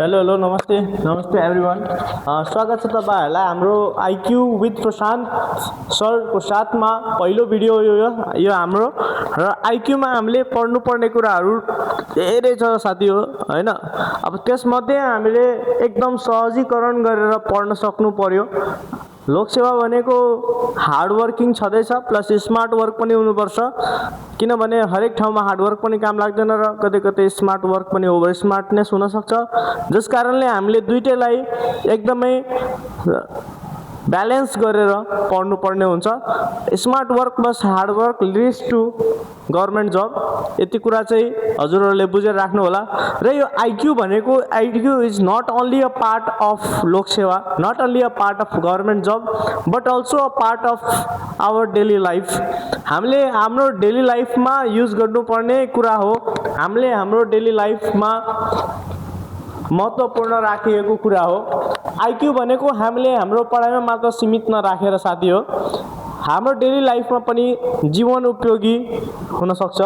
Hello नमस्ते everyone. स्वागत छ तपाईहरुलाई हाम्रो आईक्यू विथ प्रशान्त सरको साथमा पहिलो भिडियो यो हाम्रो र आईक्यूमा हामीले पढ्नुपर्ने कुराहरू धेरै छ साथी हो हैन। अब त्यसमध्ये हामीले एकदम सहजीकरण गरेर पढ्न सक्नु पर्यो। लोकसेवा भनेको हार्ड वर्किङ छँदैछ प्लस स्मार्ट वर्क पनि हुनुपर्छ, किनभने हरेक ठाउँमा हार्ड वर्क पनि काम लाग्दैन र कतै कतै स्मार्ट वर्क पनि ओभर स्मार्टनेस हुन सक्छ। जस कारणले हामीले दुईटैलाई एकदमै ब्यालेन्स गरेर पढ्नु पर्ने हुन्छ। Smart work plus hard work leads to government job, यति कुरा चाहिँ हजुरहरूले बुझेर राख्नु होला। र यो आईक्यू भनेको IQ is not only a part of लोकसेवा, not only a part of government job but also a part of our daily life. हामीले हाम्रो डेली लाइफमा युज गर्नुपर्ने कुरा हो, हामीले हाम्रो डेली लाइफमा महत्त्वपूर्ण राखिएको कुरा हो। आईक्यू भनेको हामीले हाम्रो पढाइमा मात्र सीमित नराखेर साथी हो, हाम्रो डेली लाइफमा पनि जीवन उपयोगी हुन सक्छ।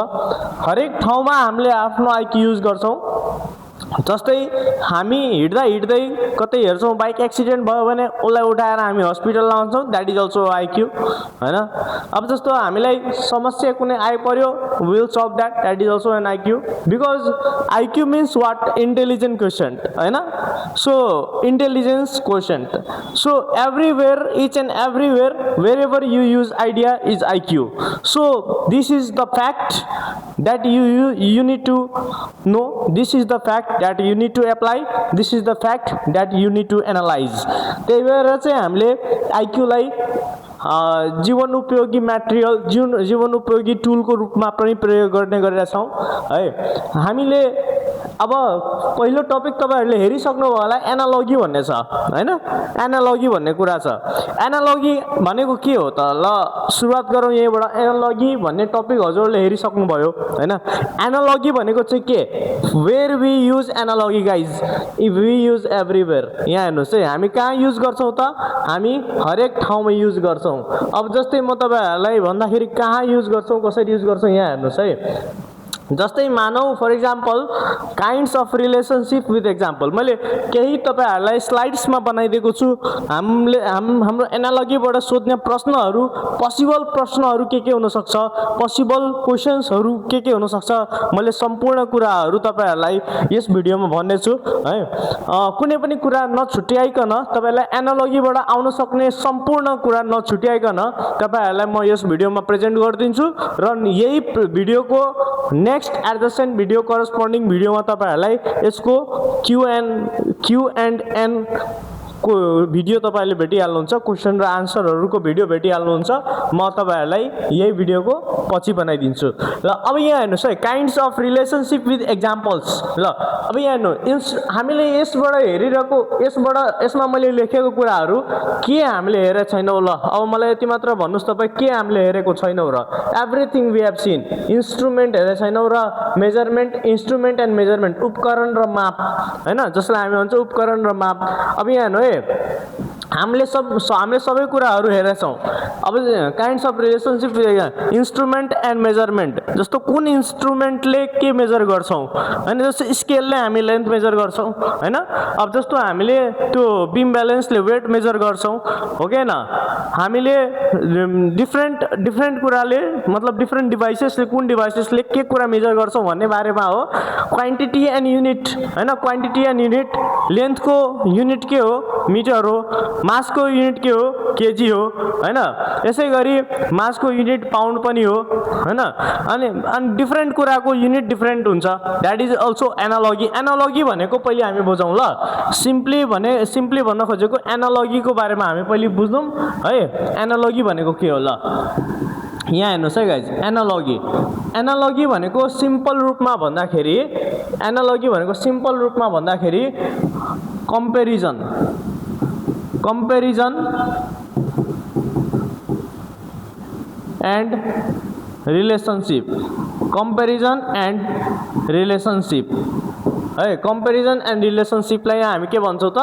हरेक ठाउँमा हामीले आफ्नो आईक्यू युज गर्छौं। जस्तै हामी हिड्दै कतै हेर्छौं बाइक एक्सिडेन्ट भयो भने उसलाई उठाएर हामी हस्पिटल लान्छौं, दैट इज अल्सो आईक्यू हैन। अब जस्तो हामीलाई समस्या कुनै आइपर्यो, we will solve that is also an IQ, because IQ means what intelligent question हैन। So intelligence question, so everywhere each and everywhere wherever you use idea is IQ. So this is the fact that you need to know, this is the fact that you need to apply, this is the fact that you need to analyze. त्यही भएर चाहिँ हामीले IQ लाई जीवन उपयोगी material, जीवन उपयोगी टुलको रूपमा पनि प्रयोग गर्ने गरेका छौं है। हामीले अब पहिलो टपिक तपाईहरुले हेरिसक्नु भयो होला, एनालोगी भन्ने छ हैन। एनालोगी भन्ने कुरा छ। एनालोगी भनेको के हो त? ल सुरुवात गरौँ यहीबाट। एनालोगी भन्ने टपिक हजुरले हेरिसक्नु भयो हैन। एनालोगी भनेको चाहिँ के? Where we use analogy guys, if we use everywhere. यहाँ हेर्नुस् है, हामी कहाँ युज गर्छौं त? हामी हरेक ठाउँमा युज गर्छौं। अब जस्तै म तपाईहरुलाई भन्दाखेरि कहाँ युज गर्छौं, कसरी युज गर्छौं, यहाँ हेर्नुस् है। जस्तै मानौ for example kinds of relationship with example, मैले केही तपाईहरुलाई स्लाइड्समा बनाइदिएको छु। हाम्रो एनालोगीबाट सोध्ने प्रश्नहरू, पोसिबल प्रश्नहरू के हुन सक्छ, पोसिबल क्वेशन्सहरू के हुन सक्छ, मैले सम्पूर्ण कुराहरू तपाईहरुलाई यस भिडियोमा भन्ने छु है। कुनै पनि कुरा नछुट्याइकन तपाईहरुलाई एनालोगीबाट आउन सक्ने सम्पूर्ण कुरा नछुट्याइकन तपाईहरुलाई म यस भिडियोमा प्रेजेन्ट गर्दिन्छु र यही भिडियोको नेक्स्ट एडजसेन्ट भिडियो करस्पोन्डिङ भिडियोमा तपाईहरुलाई यसको क्यू एन्ड एन को भिडियो तपाईले भेटिहाल्नुहुन्छ, क्वेशन र आन्सरहरुको भिडियो भेटिहाल्नुहुन्छ। म तपाईहरुलाई यही भिडियोको पछि बनाइदिन्छु। ल अब यहाँ हेर्नुस् है, kinds of relationship with examples. ल अब यहाँ हेर्नु, हामीले यसबाट हेरिरहेको, यसमा मैले लेखेको कुराहरू के हामीले हेरेको छैनौ। ल अब मलाई यति मात्र भन्नुस् तपाई, के हामीले हेरेको छैनौ र? Everything we have seen. Instrument हेरेको छैनौ र मेजरमेन्ट, इन्स्ट्रुमेन्ट एन्ड मेजरमेन्ट, उपकरण र माप हैन, जसलाई हामी भन्छौं उपकरण र माप। अब यहाँ हेर्नु है, हामीले सबै कुराहरू हेरेछौं। अब kinds of relationship, instrument and measurement, जस्तो कुन इन्स्ट्रुमेन्टले के मेजर गर्छौं हैन। जस्तो स्केलले हामी लेन्थ मेजर गर्छौं हैन। अब जस्तो हामीले त्यो बीम ब्यालेन्सले वेट मेजर गर्छौं, हो कि हैन। हामीले डिफरेन्ट कुराले, मतलब डिफरेन्ट डिभाइसेसले, कुन डिभाइसेसले के कुरा मेजर गर्छौं भन्ने बारेमा हो। क्वान्टिटी एन्ड युनिट हैन, क्वान्टिटी एन्ड युनिट, लेन्थको युनिट के हो? मिटर हो। मासको युनिट के हो? केजी हो हैन। यसैगरी मासको युनिट पाउन्ड पनि हो हैन। अनि डिफरेन्ट कुराको युनिट डिफरेन्ट हुन्छ, that is also analogy. Analogy भनेको पहिले हामी बुझौं ल। सिम्पली भन्न खोजेको एनालोगीको बारेमा हामी पहिले बुझौं है। एनालोगी भनेको के हो? ल यहाँ हेर्नुस् है गाइज, एनालोगी भनेको सिम्पल रूपमा भन्दाखेरि, एनालोगी भनेको सिम्पल रूपमा भन्दाखेरि comparison and relationship, comparison and relationship है कम्पेरिजन एन्ड रिलेसनसिपलाई हामी के भन्छौँ त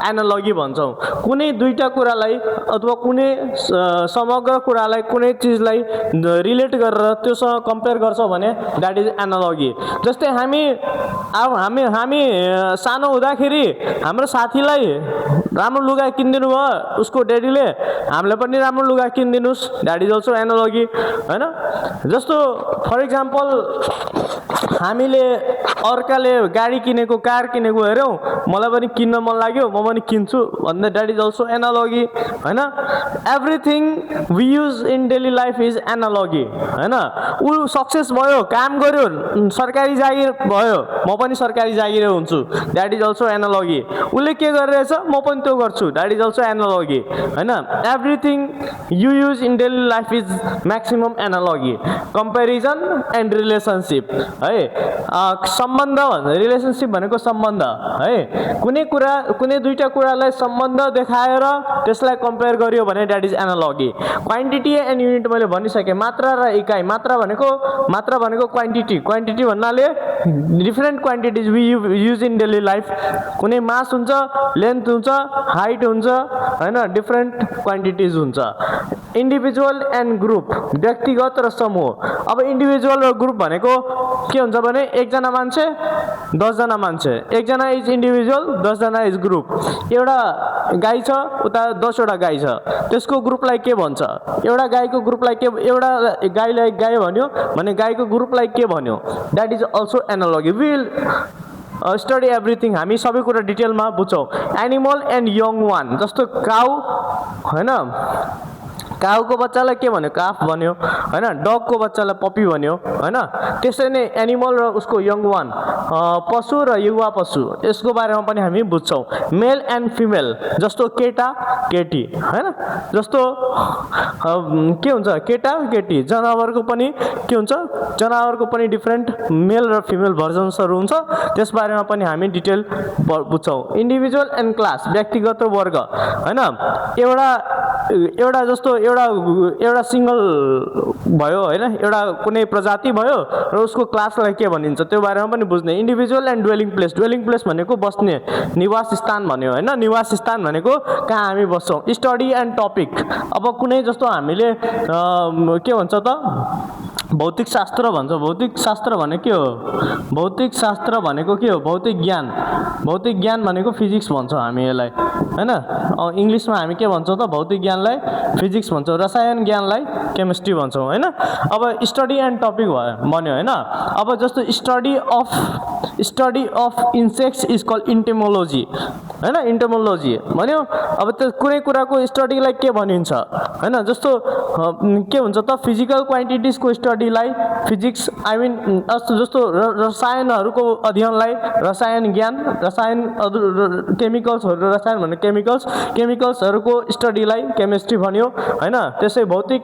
एनालोगी भन्छौँ कुनै दुईटा कुरालाई अथवा कुनै समग्र कुरालाई कुनै चिजलाई रिलेट गरेर त्योसँग कम्पेयर गर्छौँ भने द्याट इज एनालोगी जस्तै हामी सानो हुँदाखेरि हाम्रो साथीलाई राम्रो लुगा किनिदिनु भयो उसको ड्याडीले हामीलाई पनि राम्रो लुगा किनिदिनुहोस् द्याट इज अल्सो एनालोगी हैन जस्तो फर इक्जाम्पल हामीले अर्काले गाडी किनेको कार किनेको हेऱ्यौँ मलाई पनि किन्न मन लाग्यो म पनि किन्छु भन्दा द्याट इज अल्सो एनालोगी हैन everything we use in daily life is analogy हैन ऊ सक्सेस भयो काम गर्यो सरकारी जागिर भयो म पनि सरकारी जागिर हुन्छु द्याट इज अल्सो एनालोगी उसले के गरिरहेछ म पनि त्यो गर्छु द्याट इज अल्सो एनालोगी हैन everything you use in daily life is maximum analogy comparison and relationship है सम्बन्ध रिलेसनसिप भनेको सम्बन्ध है कुनै दुईटा कुरालाई सम्बन्ध देखाएर त्यसलाई कम्पेयर गरियो भने that is analogy quantity and unit मैले भनिसकेँ मात्रा र इकाइ मात्रा भनेको क्वान्टिटी भन्नाले different quantities we use in daily life कुनै मास हुन्छ लेन्थ हुन्छ हाइट हुन्छ हैन डिफरेन्ट क्वान्टिटिज हुन्छ इन्डिभिजुअल एन्ड ग्रुप व्यक्तिगत र समूह अब इन्डिभिजुअल र ग्रुप भनेको के हुन्छ भने एकजना मान्छे 10 जना मान्छे एकजना इज इन्डिभिजुअल 10 जना इज ग्रुप एउटा गाई छ उता 10 वटा गाई छ त्यसको ग्रुपलाई के भन्छ एउटा गाईको ग्रुपलाई के एउटा गाईलाई गाई भन्यो भने गाईको ग्रुपलाई के भन्यो that is also analogy will study everything हामी सबै कुरा डिटेलमा बुझ्छौँ एनिमल एन्ड यङ वान जस्तो काउ हैन काउको बच्चालाई के भन्यो काफ भन्यो हैन डगको बच्चालाई पपी भन्यो हैन त्यसै नै एनिमल र उसको यङ वान पशु र युवा पशु यसको बारेमा पनि हामी बुझ्छौँ मेल एन्ड फिमेल जस्तो केटा केटी हैन जस्तो के हुन्छ केटा केटी जनावरको पनि के हुन्छ जनावरको पनि डिफरेन्ट मेल र फिमेल भर्जन्सहरू हुन्छ त्यसबारेमा पनि हामी डिटेल बुझ्छौँ इन्डिभिजुअल एन्ड क्लास व्यक्तिगत वर्ग हैन एउटा जस्तो एउटा सिंगल भयो हैन एउटा कुनै प्रजाति भयो र उसको क्लासलाई के भनिन्छ त्यो बारेमा पनि बुझ्ने इन्डिभिजुअल एन्ड ड्वेलिङ प्लेस भनेको बस्ने निवास स्थान भन्यो हैन निवास स्थान भनेको कहाँ हामी बस्छौँ स्टडी एन्ड टपिक अब कुनै जस्तो हामीले के भन्छ त भौतिक शास्त्र भन्छ भौतिक शास्त्र भनेको के हो भौतिक शास्त्र भनेको के हो भौतिक ज्ञान भनेको फिजिक्स भन्छौँ हामी यसलाई हैन इङ्ग्लिसमा हामी के भन्छौँ त भौतिक ज्ञानलाई फिजिक्स भन्छौँ रसायन ज्ञानलाई केमिस्ट्री भन्छौँ हैन अब स्टडी एन्ड टपिक भन्यो हैन अब जस्तो study of insects is called entomology हैन इन्टेमोलोजी भन्यो अब त्यो कुनै कुराको स्टडीलाई के भनिन्छ हैन जस्तो के हुन्छ त फिजिकल क्वान्टिटिजको स्टडीलाई फिजिक्स जस्तो रसायनहरूको अध्ययनलाई रसायन ज्ञान केमिकल्सहरू रसायन भने केमिकल्सहरूको स्टडीलाई केमिस्ट्री भन्यो हैन त्यसै भौतिक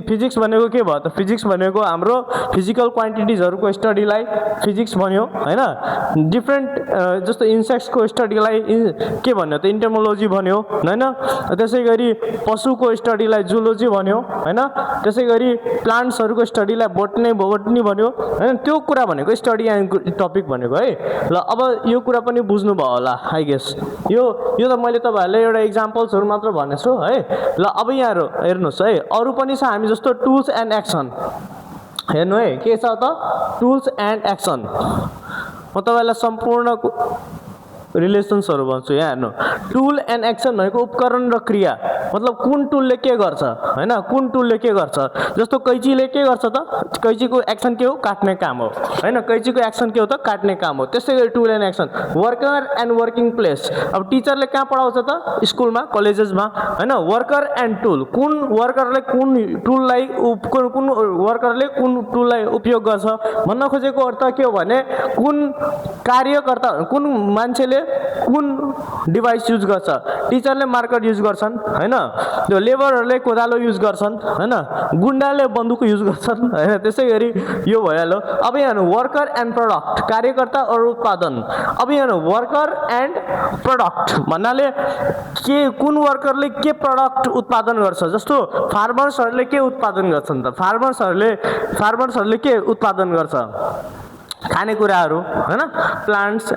फिजिक्स भनेको के भयो त फिजिक्स भनेको हाम्रो फिजिकल क्वान्टिटिजहरूको स्टडीलाई फिजिक्स भन्यो हैन डिफरेन्ट जस्तो इन्सेक्ट्सको स्टडीलाई के भन्यो त इन्टेमोलोजी भन्यो हैन त्यसै गरी पशुको स्टडीलाई जुलोजी भन्यो हैन त्यसै गरी प्लान्ट्सहरूको स्टडीलाई बोटनी भन्यो हैन त्यो कुरा भनेको स्टडी एन्ड टपिक भनेको है ल अब यो कुरा पनि बुझ्नु भयो होला आई गेस यो त मैले तपाईहरुलाई एउटा एक्जाम्पल्सहरु मात्र भनेछु है ल अब यहाँहरु हेर्नुस् है अरु पनि छ हामी जस्तो टुल्स एन्ड एक्सन हेर्नु है के छ त टुल्स एन्ड एक्सन म तपाईलाई सम्पूर्ण रिलेसन्सहरु भन्छु यहाँ हेर्नु टुल एन्ड एक्सन भनेको उपकरण र क्रिया मतलब कुन टुलले के गर्छ हैन कुन टुलले के गर्छ जस्तो कैंचीले के गर्छ त कैंचीको एक्सन के हो काट्ने काम हो हैन कैंचीको एक्सन के हो त काट्ने काम हो त्यसैगरी tool and action worker and working place अब टिचरले कहाँ पढाउँछ त स्कुलमा कलेजेसमा हैन वर्कर एन्ड टुल कुन वर्करले कुन टुललाई कुन वर्करले कुन टुललाई उपयोग गर्छ भन्न खोजेको अर्थ के हो भने कुन कार्यकर्ता कुन मान्छेले कुन डिभाइस युज गर्छ टिचरले मार्कर युज गर्छन् हैन त्यो लेबरहरुले कोदालो युज गर्छन् हैन गुण्डाले बन्दुक युज गर्छन् हैन त्यसैगरी यो भइहाल्यो अब यहाँ वर्कर एन्ड प्रोडक्ट कार्यकर्ता और उत्पादन अब यहाँ वर्कर एन्ड प्रोडक्ट भन्नाले के कुन वर्करले के प्रोडक्ट उत्पादन गर्छ जस्तो फार्मर्सहरुले के उत्पादन गर्छन् त फार्मर्सहरुले के उत्पादन गर्छ खानेकुराहरू हैन प्लान्ट्स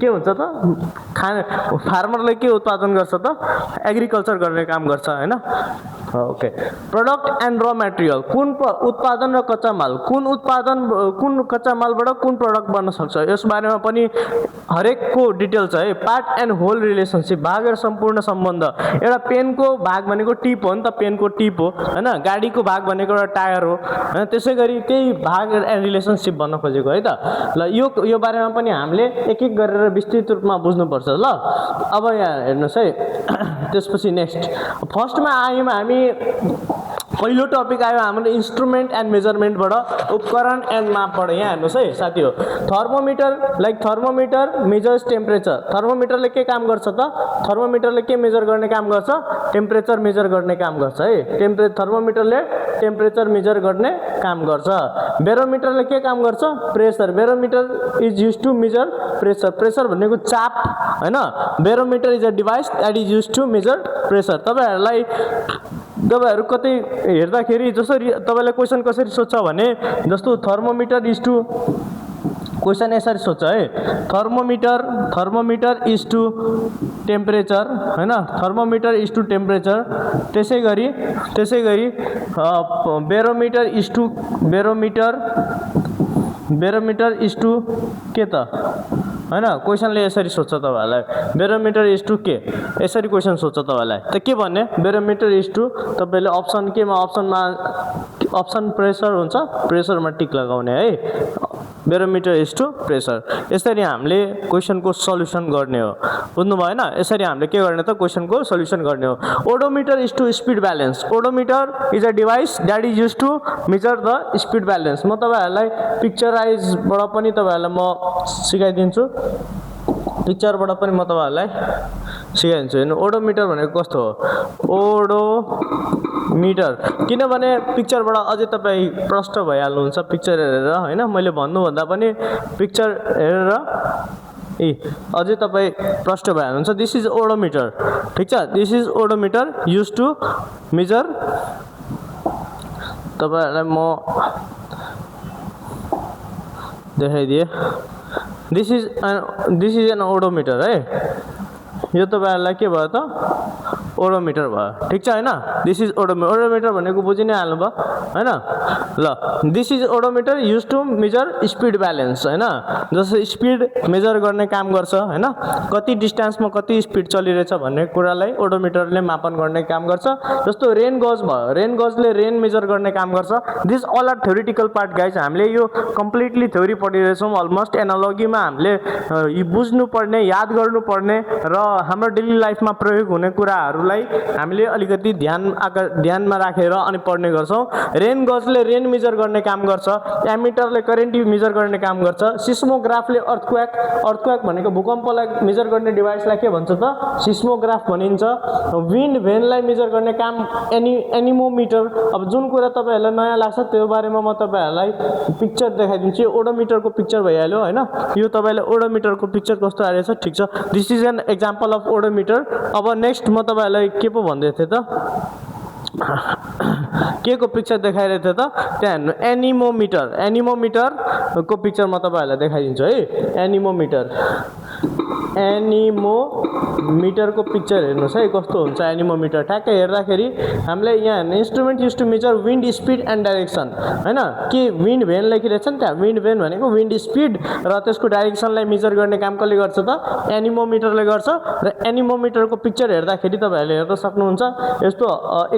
के हुन्छ त खाने फार्मरले के उत्पादन गर्छ त एग्रिकल्चर गर्ने काम गर्छ हैन ओके प्रोडक्ट एन्ड र मटेरियल कुन उत्पादन र कच्चा माल कुन कच्चा मालबाट कुन प्रोडक्ट बन्न सक्छ यस बारेमा पनि हरेकको डिटेल छ है पार्ट एन्ड होल रिलेसनशिप भाग र सम्पूर्ण सम्बन्ध एउटा पेनको भाग भनेको टिप हो नि त पेनको टिप हो हैन गाडीको भाग भनेको एउटा टायर हो हैन त्यसैगरी त्यही भाग एन्ड रिलेसनशिप भन्न खोजेको है त ल यो बारेमा पनि हामीले एक एक गरेर विस्तृत रूपमा बुझ्नुपर्छ ल अब यहाँ हेर्नुस् है त्यसपछि नेक्स्ट फर्स्टमा आयौँ हामी पहिलो टपिक आयो हाम्रो इन्स्ट्रुमेन्ट एन्ड मेजरमेन्टबाट उपकरण एन्ड मापबाट यहाँ हेर्नुस् है साथी हो थर्मोमिटर मेजर्स टेम्परेचर थर्मोमिटरले के काम गर्छ त थर्मोमिटरले के मेजर गर्ने काम गर्छ टेम्परेचर मेजर गर्ने काम गर्छ है थर्मोमिटरले टेम्परेचर मेजर गर्ने काम गर्छ बेरोमिटरले के काम गर्छ pressure barometer is use to measure pressure भनेको चाप हैन barometer is a device that is use to measure pressure तपाईहरु कतै हेर्दाखेरि जसरी तपाईले क्वेशन कसरी सोध्छ भने जस्तो थर्मोमिटर इज टु क्वेशन यसरी सोध्छ है थर्मोमिटर इज टु टेम्परेचर हैन थर्मोमिटर इज टु टेम्परेचर त्यसैगरी बेरोमिटर इज टु के त हैन क्वेशनले यसरी सोध्छ तपाईहरुलाई बेरोमिटर इज टु के यसरी क्वेशन सोध्छ तपाईहरुलाई त के भन्ने बेरोमिटर इज टु तपाईले अप्सन केमा अप्सन प्रेसर हुन्छ प्रेसरमा टिक लगाउने है बेरोमिटर इज टु प्रेसर यसरी हामीले क्वेशनको सल्युसन गर्ने हो बुझ्नु भएन यसरी हामीले के गर्ने त क्वेशनको सल्युसन गर्ने हो odometer is to speed balance odometer is a device that is used to measure the speed balance म तपाईहरुलाई पिक्चराइजबाट पनि तपाईहरुलाई म सिकाइदिन्छु पिक्चरबाट पनि म तपाईहरुलाई सिकाइदिन्छु हैन ओडोमिटर भनेको कस्तो हो ओडोमिटर किनभने पिक्चरबाट अझै तपाई प्रष्ट भइहाल्नुहुन्छ पिक्चर हेरेर हैन मैले भन्नु भन्दा पनि पिक्चर हेरेर अझै तपाई प्रष्ट भइहाल्नुहुन्छ दिस इज ओडोमिटर ठीक छ this is odometer used to measure तपाईहरुलाई म देखाइदिए दिस इज एन ओडोमिटर है यो तपाईहरुलाई के भयो त ओडोमिटर भयो ठीक छ हैन दिस इज ओडोमिटर भनेको बुझि नै हाल्नु भयो हैन ल this is odometer used to measure speed balance हैन जस्तो स्पीड मेजर गर्ने काम गर्छ हैन कति डिस्टेन्समा कति स्पीड चलिरहेछ भन्ने कुरालाई ओडोमिटरले मापन गर्ने काम गर्छ जस्तो रेन गज भयो रेन गजले रेन मेजर गर्ने काम गर्छ this all are theoretical part guys हामीले यो कम्प्लिटली थ्योरी पढिरहेछौँ अलमोस्ट एनालोजीमा हामीले बुझ्नु पर्ने याद गर्नु पर्ने र हाम्रो डेली लाइफमा प्रयोग हुने कुराहरूलाई हामीले अलिकति ध्यानमा राखेर अनि पढ्ने गर्छौं रेन गजले रेन मेजर गर्ने काम गर्छ एमिटरले करेन्ट मेजर गर्ने काम गर्छ सिस्मोग्राफले अर्थक्वेक भनेको भूकम्पलाई मेजर गर्ने डिभाइसलाई के भन्छ त सिस्मोग्राफ भनिन्छ विन्ड भेनलाई मेजर गर्ने काम एनिमोमिटर अब जुन कुरा तपाईहरुलाई नयाँ लाग्छ त्यो बारेमा म तपाईहरुलाई पिक्चर देखाइदिन्छु ओडोमिटरको पिक्चर भइहाल्यो हैन यो तपाईले ओडोमिटरको पिक्चर कस्तो आएको छ ठीक छ this is an example of odometer अब नेक्स्ट म तपाईहरुलाई के पो भन्दै थिए त के को पिक्चर देखाइरहेको थियो त त्यहाँ हेर्नु एनिमोमिटर को पिक्चर म तपाईहरुलाई देखाइदिन्छु है एनिमोमिटर को पिक्चर हेर्नुस् है कस्तो हुन्छ एनिमोमिटर ठ्याक्कै हेर्दाखेरि हामीले यहाँ instrument use to measure wind speed and direction हैन के विन्ड भेन लेखिरहेछ नि त्यहाँ विन्ड भेन भनेको विन्ड स्पीड र त्यसको डाइरेक्सनलाई मेजर गर्ने काम कसले गर्छ त एनिमोमिटरले गर्छ र एनिमोमिटरको पिक्चर हेर्दाखेरि तपाईहरुले हेर्न सक्नुहुन्छ यस्तो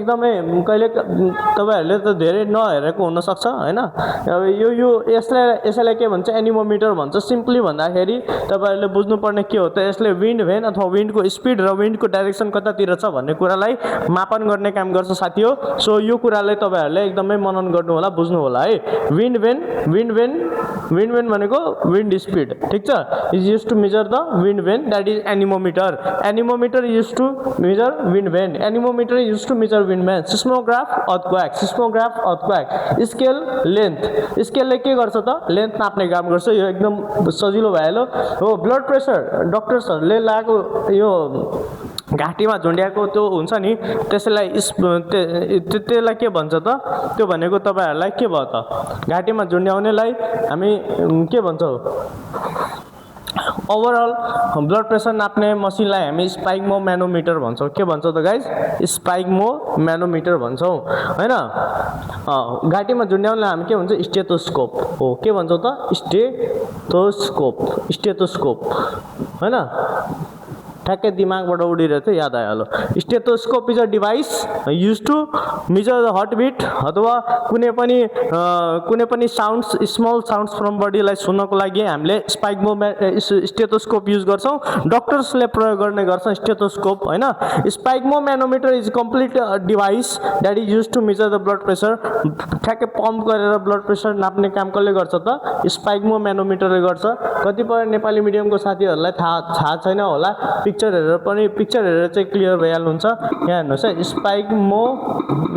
एकदमै कहिले तपाईहरुले त धेरै नहेरेको हुन सक्छ हैन अब यो यसैलाई के भन्छ एनिमोमिटर भन्छ सिम्पली भन्दाखेरि तपाईहरुले बुझ्नु पर्ने के हो त यसले विन्ड भेन अथवा विन्डको स्पीड र विन्डको डाइरेक्सन कतातिर छ भन्ने कुरालाई मापन गर्ने काम गर्छ साथी हो सो यो कुरालाई तपाईहरुले एकदमै मनन गर्नु होला बुझ्नु होला है विन्ड भेन भनेको विन्ड स्पीड ठीक छ is used to measure the wind vane that is anemometer is used to measure wind vane anemometer is used to measure wind vane seismograph earthquake स्केलले के गर्छ त लेन्थ नाप्ने काम गर्छ यो एकदम सजिलो भइहाल्यो हो ब्लड प्रेसर डाक्टर्सहरुले लागेको यो घाँटीमा झुन्ड्याएको त्यो हुन्छ नि त्यसलाई त्यसलाई के भन्छ त त्यो भनेको तपाईहरुलाई के भयो त घाँटीमा झुन्ड्याउनेलाई हामी के भन्छौं ओभरअल ब्लड प्रेसर नाप्ने मसिनलाई हामी स्पाइगमो म्यानोमिटर भन्छौं के भन्छौं त गाइस स्पाइगमो म्यानोमिटर भन्छौं हैन घाँटीमा झुन्ड्याउनेलाई हामी के भन्छौं स्टेथोस्कोप हो के भन्छौं त स्टेथोस्कोप हैन ठ्याक्कै दिमागबाट उडिरहेछ याद आइहाल्यो stethoscope is a device used to measure the heart beat अथवा कुनै पनि साउन्ड्स स्मल साउन्ड्स फ्रम बडीलाई सुन्नको लागि हामीले स्पाइगमो स्टेथोस्कोप युज गर्छौं डाक्टर्सले प्रयोग गर्ने गर्छन् स्टेथोस्कोप हैन sphygmomanometer is complete device that is used to measure the blood pressure ठ्याक्कै पम्प गरेर ब्लड प्रेसर नाप्ने काम कसले गर्छ त स्पाइगमो म्यानोमिटरले गर्छ कतिपय नेपाली मिडियमको साथीहरुलाई थाहा छैन होला पिक्चर हेरेर चाहिँ क्लियर भइहाल्नुहुन्छ यहाँ हेर्नुस् है स्पाइगमो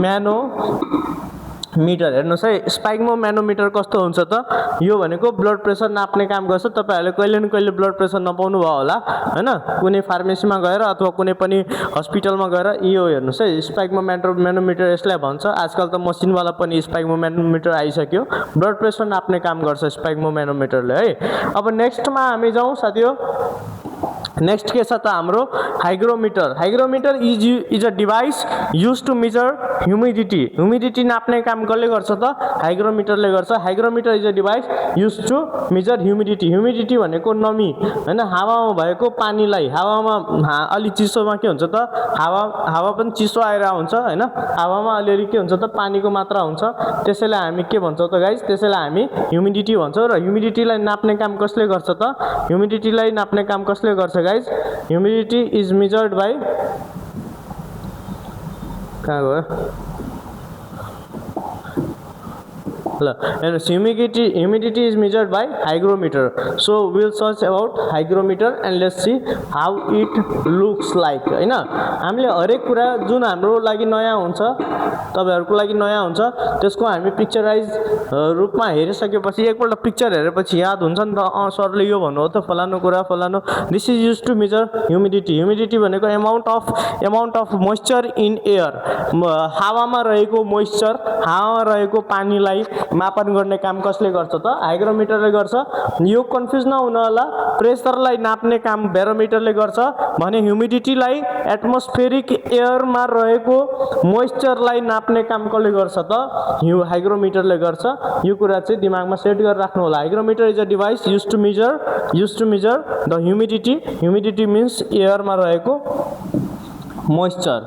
म्यानोमिटर हेर्नुस् है स्पाइगमो म्यानोमिटर कस्तो हुन्छ त यो भनेको ब्लड प्रेसर नाप्ने काम गर्छ तपाईहरुले कहिले न कहिले ब्लड प्रेसर नपाउनु भयो होला हैन कुनै फार्मेसीमा गएर अथवा कुनै पनि हस्पिटलमा गएर यो हेर्नुस् है स्पाइगमो म्यानोमिटर यसलाई भन्छ आजकल त मसिनवाला पनि स्पाइगमो म्यानोमिटर आइसक्यो ब्लड प्रेसर नाप्ने काम गर्छ स्पाइगमो म्यानोमिटरले है अब नेक्स्टमा हामी जाउँ साथीहरु नेक्स्ट के छ त हाम्रो hygrometer is a device used to measure humidity नाप्ने काम कसले गर्छ त हाइग्रोमिटरले गर्छ hygrometer is a device used to measure humidity भनेको नमी हैन हावामा भएको पानीलाई हावामा अलि चिसोमा के हुन्छ त हावा पनि चिसो आएर हुन्छ हैन हावामा अलिअलि के हुन्छ त पानीको मात्रा हुन्छ त्यसैले हामी के भन्छौं त गाइस त्यसैले हामी ह्युमिडिटी भन्छौं र ह्युमिडिटीलाई नाप्ने काम कसले गर्छ त ह्युमिडिटीलाई नाप्ने काम कसले गर्छ guys humidity is measured by कहाँ गयो humidity is measured by hygrometer so we'll search about hygrometer and let's see how it looks like हैन हामीले हरेक कुरा जुन हाम्रो लागि नयाँ हुन्छ तपाईहरुको लागि नयाँ हुन्छ त्यसको हामी पिक्चराइज रूपमा हेरिसकेपछि एकपल्ट पिक्चर हेरेपछि याद हुन्छ नि त सरले यो भन्नु हो त फलानो कुरा फलानो this is used to measure humidity भनेको amount of moisture in air हावामा रहेको मोइस्चर हावामा रहेको पानीलाई मापन गर्ने काम कसले गर्छ त हाइग्रोमिटरले गर्छ यो कन्फ्युज नहुन होला प्रेसरलाई नाप्ने काम ब्यारोमिटरले गर्छ भने ह्युमिडिटीलाई एटमोस्फेरिक एयरमा रहेको मोइस्चरलाई नाप्ने काम कसले गर्छ त हाइग्रोमिटरले गर्छ यो कुरा चाहिँ दिमागमा सेट गरेर राख्नु होला hygrometer is a device used to measure the humidity means एयरमा रहेको moisture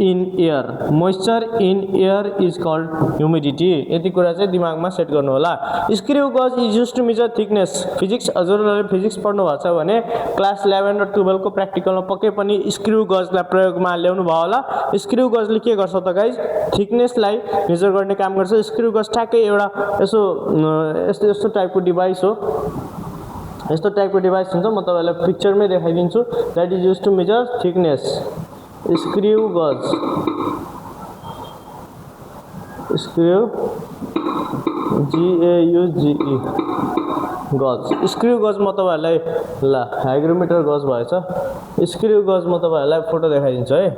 in air is called humidity यति कुरा चाहिँ दिमागमा सेट गर्नु होला screw gauge is used to measure thickness physics हजुरहरुले फिजिक्स पढ्नु भएको छ भने क्लास 11 र 12 को प्र्याक्टिकलमा पक्कै पनि स्क्रू गजलाई प्रयोगमा ल्याउनु भयो होला स्क्रू गजले के गर्छ त गाइस थिकनेसलाई मेजर गर्ने काम गर्छ स्क्रू गज ठ्याक्कै एउटा यस्तो टाइपको डिभाइस हो यस्तो टाइपको डिभाइस हुन्छ म तपाईलाई पिक्चरमै देखाइदिन्छु that is used to measure thickness screw gauge gauge screw गज म तपाईहरुलाई ल हाइग्रोमिटर गज भएछ स्क्रू गज म तपाईहरुलाई फोटो देखाइदिन्छु है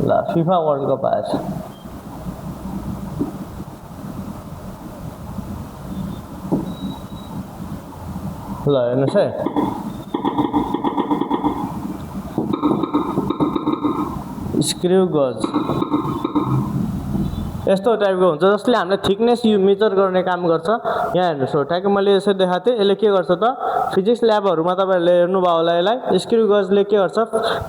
ल फिफा वर्ल्ड कप आएछ ल हेर्नुस् है स्क्रू गज यस्तो टाइपको हुन्छ जसले हामीले थिकनेस मेजर गर्ने काम गर्छ यहाँ हेर्नुस् हो ठ्याक्कै मैले यसरी देखाएको थिएँ यसले के गर्छ त फिजिक्स ल्याबहरुमा तपाईहरुले हेर्नु भयो होला यसलाई स्क्रू गजले के गर्छ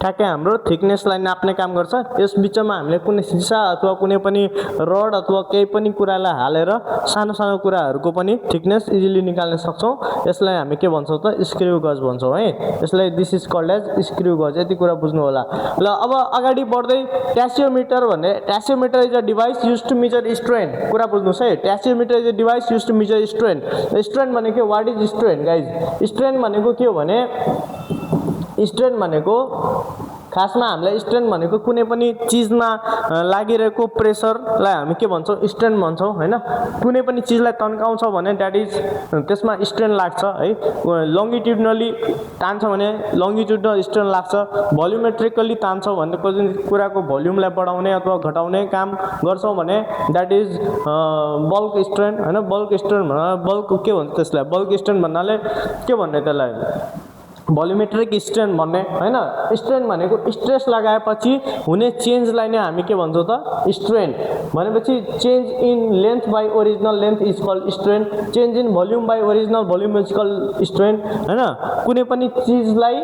ठ्याक्कै हाम्रो थिकनेसलाई नाप्ने काम गर्छ यस बीचमा हामीले कुनै सिसा अथवा कुनै पनि रड अथवा केही पनि कुरालाई हालेर सानो सानो कुराहरुको पनि थिकनेस इजिली निकाल्न सक्छौं यसलाई हामी के भन्छौं त स्क्रू गज भन्छौं है यसलाई this is called as screw gauge यति कुरा बुझ्नु होला ल अब अगाडि बढ्दै tasimeter is a device used to measure strain कुरा बुझ्नुस् है tasimeter is a device used to measure strain भनेको what is strain guys strain भनेको के हो भने स्ट्रेन भनेको खासमा हामीलाई स्ट्रेन भनेको कुनै पनि चिजमा लागिरहेको प्रेसरलाई हामी के भन्छौँ स्ट्रेन भन्छौँ हैन कुनै पनि चिजलाई तन्काउँछ भने द्याट इज त्यसमा स्ट्रेन लाग्छ है लङ्गिट्युडनली तान्छ भने लङ्गिट्युडनल स्ट्रेन लाग्छ भोल्युमेट्रिकली तान्छौँ भने कुनै कुराको भोल्युमलाई बढाउने अथवा घटाउने काम गर्छौँ भने द्याट इज बल्क स्ट्रेन हैन बल्क स्ट्रेन बल्क के भन्छ त्यसलाई बल्क स्ट्रेन भन्नाले के भन्ने त्यसलाई भोल्युमेट्रिक स्ट्रेन भन्ने हैन स्ट्रेन भनेको स्ट्रेस लगाएपछि हुने चेन्जलाई नै हामी के भन्छौँ त स्ट्रेन भनेपछि change in length by original length is called strain change in volume by original volume is called strain हैन कुनै पनि चिजलाई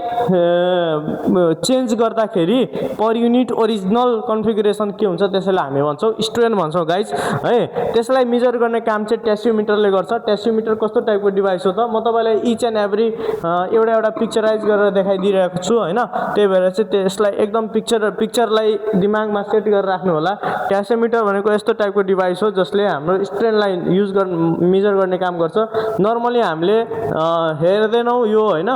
चेन्ज गर्दाखेरि पर युनिट ओरिजिनल कन्फिगरेसन के हुन्छ त्यसैलाई हामी भन्छौँ स्ट्रेन भन्छौँ गाइज है त्यसलाई मेजर गर्ने काम चाहिँ टेस्योमिटरले गर्छ टेस्योमिटर कस्तो टाइपको डिभाइस हो त म तपाईलाई इच एन्ड एभ्री एउटा पिक्चराइज गरेर देखाइदिरहेको छु हैन त्यही भएर चाहिँ त्यसलाई एकदम पिक्चरलाई दिमागमा सेट गरेर राख्नु होला टेस्योमिटर भनेको यस्तो टाइपको डिभाइस हो जसले हाम्रो स्ट्रेनलाई युज मेजर गर्ने काम गर्छ नर्मली हामीले हेर्दैनौँ यो हैन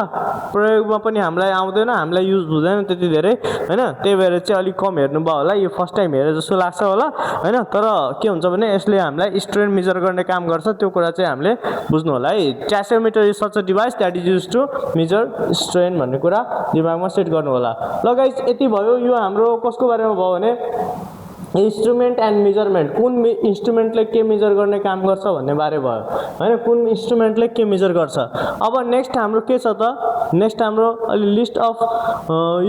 प्रयोगमा पनि हामीलाई आउँदैन हामीलाई युज हुँदैन त्यति धेरै हैन त्यही भएर चाहिँ अलिक कम हेर्नुभयो होला यो फर्स्ट टाइम हेरे जस्तो लाग्छ होला हैन तर के हुन्छ भने यसले हामीलाई स्ट्रेन मेजर गर्ने काम गर्छ त्यो कुरा चाहिँ हामीले बुझ्नु होला है tasimeter is such a device that is used to measure strain भन्ने कुरा दिमागमा सेट गर्नु होला ल गाइस यति भयो यो हाम्रो कसको बारेमा भयो भने इन्स्ट्रुमेन्ट एन्ड मेजरमेन्ट कुन इन्स्ट्रुमेन्टले के मेजर गर्ने काम गर्छ भन्ने बारे भयो हैन कुन इन्स्ट्रुमेन्टले के मेजर गर्छ अब नेक्स्ट हाम्रो के छ त नेक्स्ट हाम्रो अलि लिस्ट अफ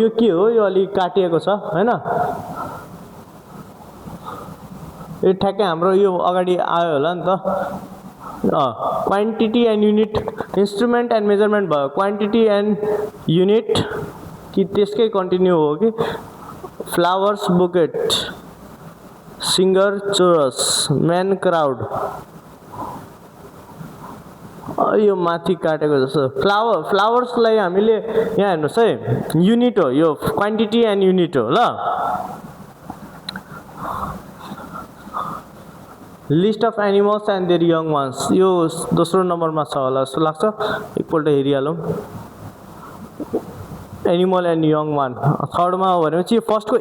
यो के हो यो अलि काटिएको छ हैन यो ठ्याक्कै हाम्रो यो अगाडि आयो होला नि त quantity and unit instrument and measurement भयो क्वान्टिटी एन्ड युनिट कि त्यसकै कन्टिन्यू हो कि flowers bouquet singer chorus man crowd यो माथि काटेको जस्तो फ्लावर्सलाई हामीले यहाँ हेर्नुहोस् है युनिट हो यो क्वान्टिटी एन्ड युनिट हो ल list of animals and their young ones यो दोस्रो नम्बरमा छ होला जस्तो लाग्छ एकपल्ट हेरिहालौँ एनिमल एन्ड यङ वान थर्डमा हो भनेपछि फर्स्टको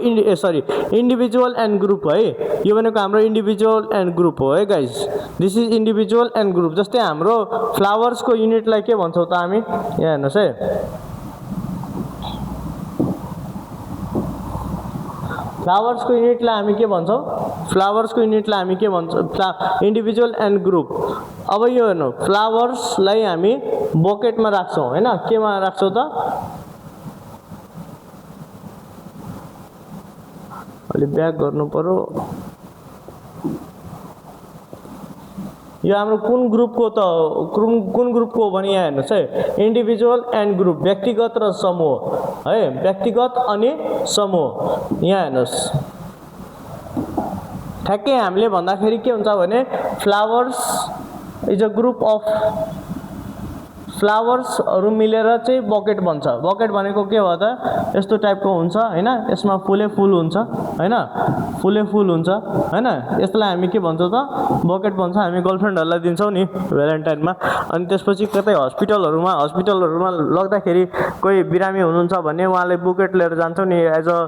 इन्डिभिजुअल एन्ड ग्रुप है यो भनेको हाम्रो इन्डिभिजुअल एन्ड ग्रुप हो है guys this is individual and group जस्तै हाम्रो फ्लावर्सको युनिटलाई के भन्छौँ त हामी यहाँ हेर्नुहोस् है फ्लावर्सको युनिटलाई हामी के भन्छौँ फ्लावर्सको युनिटलाई हामी के भन्छौँ इन्डिभिजुअल एन्ड ग्रुप अब यो हेर्नु फ्लावर्सलाई हामी बकेटमा राख्छौँ हैन केमा राख्छौँ त अलि ब्याक गर्नु पर्यो यो हाम्रो कुन ग्रुपको त कुन ग्रुपको हो भने यहाँ हेर्नुहोस् है इन्डिभिजुअल एन्ड ग्रुप व्यक्तिगत र समूह है व्यक्तिगत अनि समूह यहाँ हेर्नुहोस् ठ्याक्कै हामीले भन्दाखेरि के हुन्छ भने flowers is a group of फ्लावर्सहरू मिलेर चाहिँ बकेट बन्छ बकेट भनेको के हो त यस्तो टाइपको हुन्छ हैन यसमा फुलै फुल हुन्छ हैन फुलै फुल हुन्छ हैन यसलाई हामी के भन्छौँ त बकेट भन्छ हामी गर्लफ्रेन्डहरूलाई दिन्छौँ नि भ्यालेन्टाइनमा अनि त्यसपछि कतै हस्पिटलहरूमा लग्दाखेरि कोही बिरामी हुनुहुन्छ भने उहाँले बुकेट लिएर जान्छौँ नि as a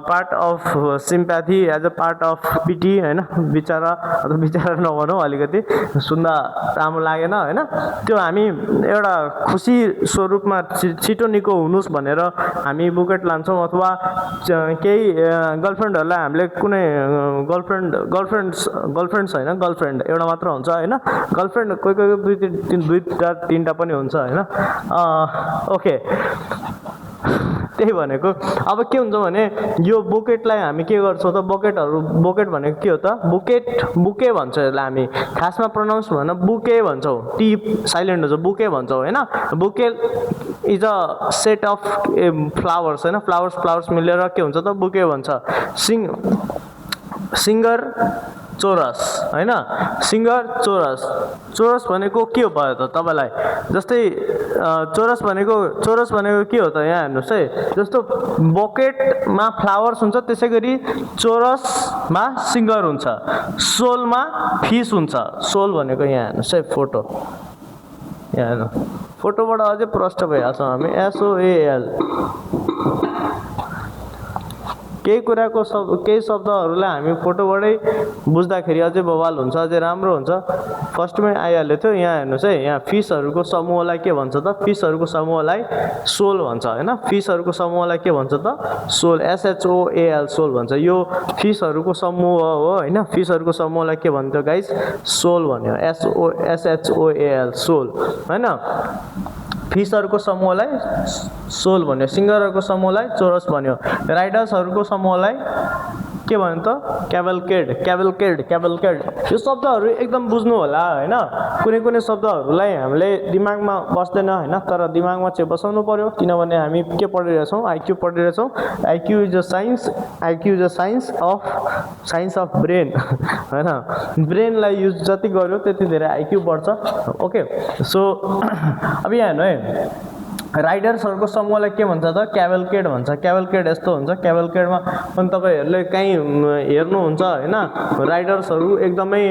part of sympathy as a part of pity हैन बिचारा अथवा बिचारा नभनौँ अलिकति सुन्दा राम्रो लागेन हैन त्यो हामी एउटा खुसी स्वरूपमा छिटो निको हुनुस् भनेर हामी बुकेट लान्छौँ अथवा केही गर्लफ्रेन्डहरूलाई हामीले कुनै गर्लफ्रेन्ड्स हैन गर्लफ्रेन्ड एउटा मात्र हुन्छ हैन गर्लफ्रेन्ड कोही दुईटा तीनटा पनि हुन्छ हैन ओके त्यही भनेको अब के हुन्छ भने यो बुकेटलाई हामी के गर्छौँ त बुकेट भनेको के हो त बुके भन्छ यसलाई हामी खासमा प्रोनाउन्स भन्न बुके भन्छौँ टी साइलेन्ट हुन्छ बुके भन्छौँ हैन bouquet is a set of flowers हैन फ्लावर्स मिलेर के हुन्छ त बुके भन्छ सिङ्गर चोरस हैन सिङ्गर चोरस भनेको के हो भयो त तपाईलाई जस्तै चोरस भनेको के हो त यहाँ हेर्नुहोस् है जस्तो बकेटमा फ्लावर्स हुन्छ त्यसै गरी चोरसमा सिङ्गर हुन्छ सोलमा फिस हुन्छ सोल भनेको यहाँ हेर्नुहोस् है फोटो यहाँ हेर्नु फोटोबाट अझै प्रष्ट भइहाल्छौँ हामी SOAL केही शब्दहरूलाई हामी फोटोबाटै बुझ्दाखेरि अझै बवाल हुन्छ, अझै राम्रो हुन्छ। फर्स्टमै आइहाल्यो थियो। यहाँ हेर्नुहोस् है, यहाँ फिसहरूको समूहलाई के भन्छ त? फिसहरूको समूहलाई सोल भन्छ होइन। फिसहरूको समूहलाई के भन्छ त? सोल, SHOAL, सोल भन्छ। यो फिसहरूको समूह हो होइन। फिसहरूको समूहलाई के भन्छ गाइस? सोल भन्यो, SHOAL, सोल होइन। फिसहरूको समूहलाई सोल भन्यो, सिङ्गरहरूको समूहलाई चोरस भन्यो, राइडर्सहरूको समूहलाई के भन्यो त? क्याभलकेड। यो शब्दहरू एकदम बुझ्नु होला होइन। कुनै शब्दहरूलाई हामीले दिमागमा बस्दैन होइन, तर दिमागमा चाहिँ बसाउनु पर्यो, किनभने हामी के पढिरहेछौँ? आइक्यू पढिरहेछौँ। IQ is a science of brain होइन। ब्रेनलाई युज जति गर्यो त्यति धेरै आइक्यू बढ्छ। ओके, सो अब यहाँ हेर्नु है, राइडर्सहरूको समूहलाई के भन्छ त? क्याभलकेड भन्छ। क्याभलकेड यस्तो हुन्छ, क्याभलकेडमा पनि तपाईँहरूले कहीँ हेर्नुहुन्छ होइन, राइडर्सहरू एकदमै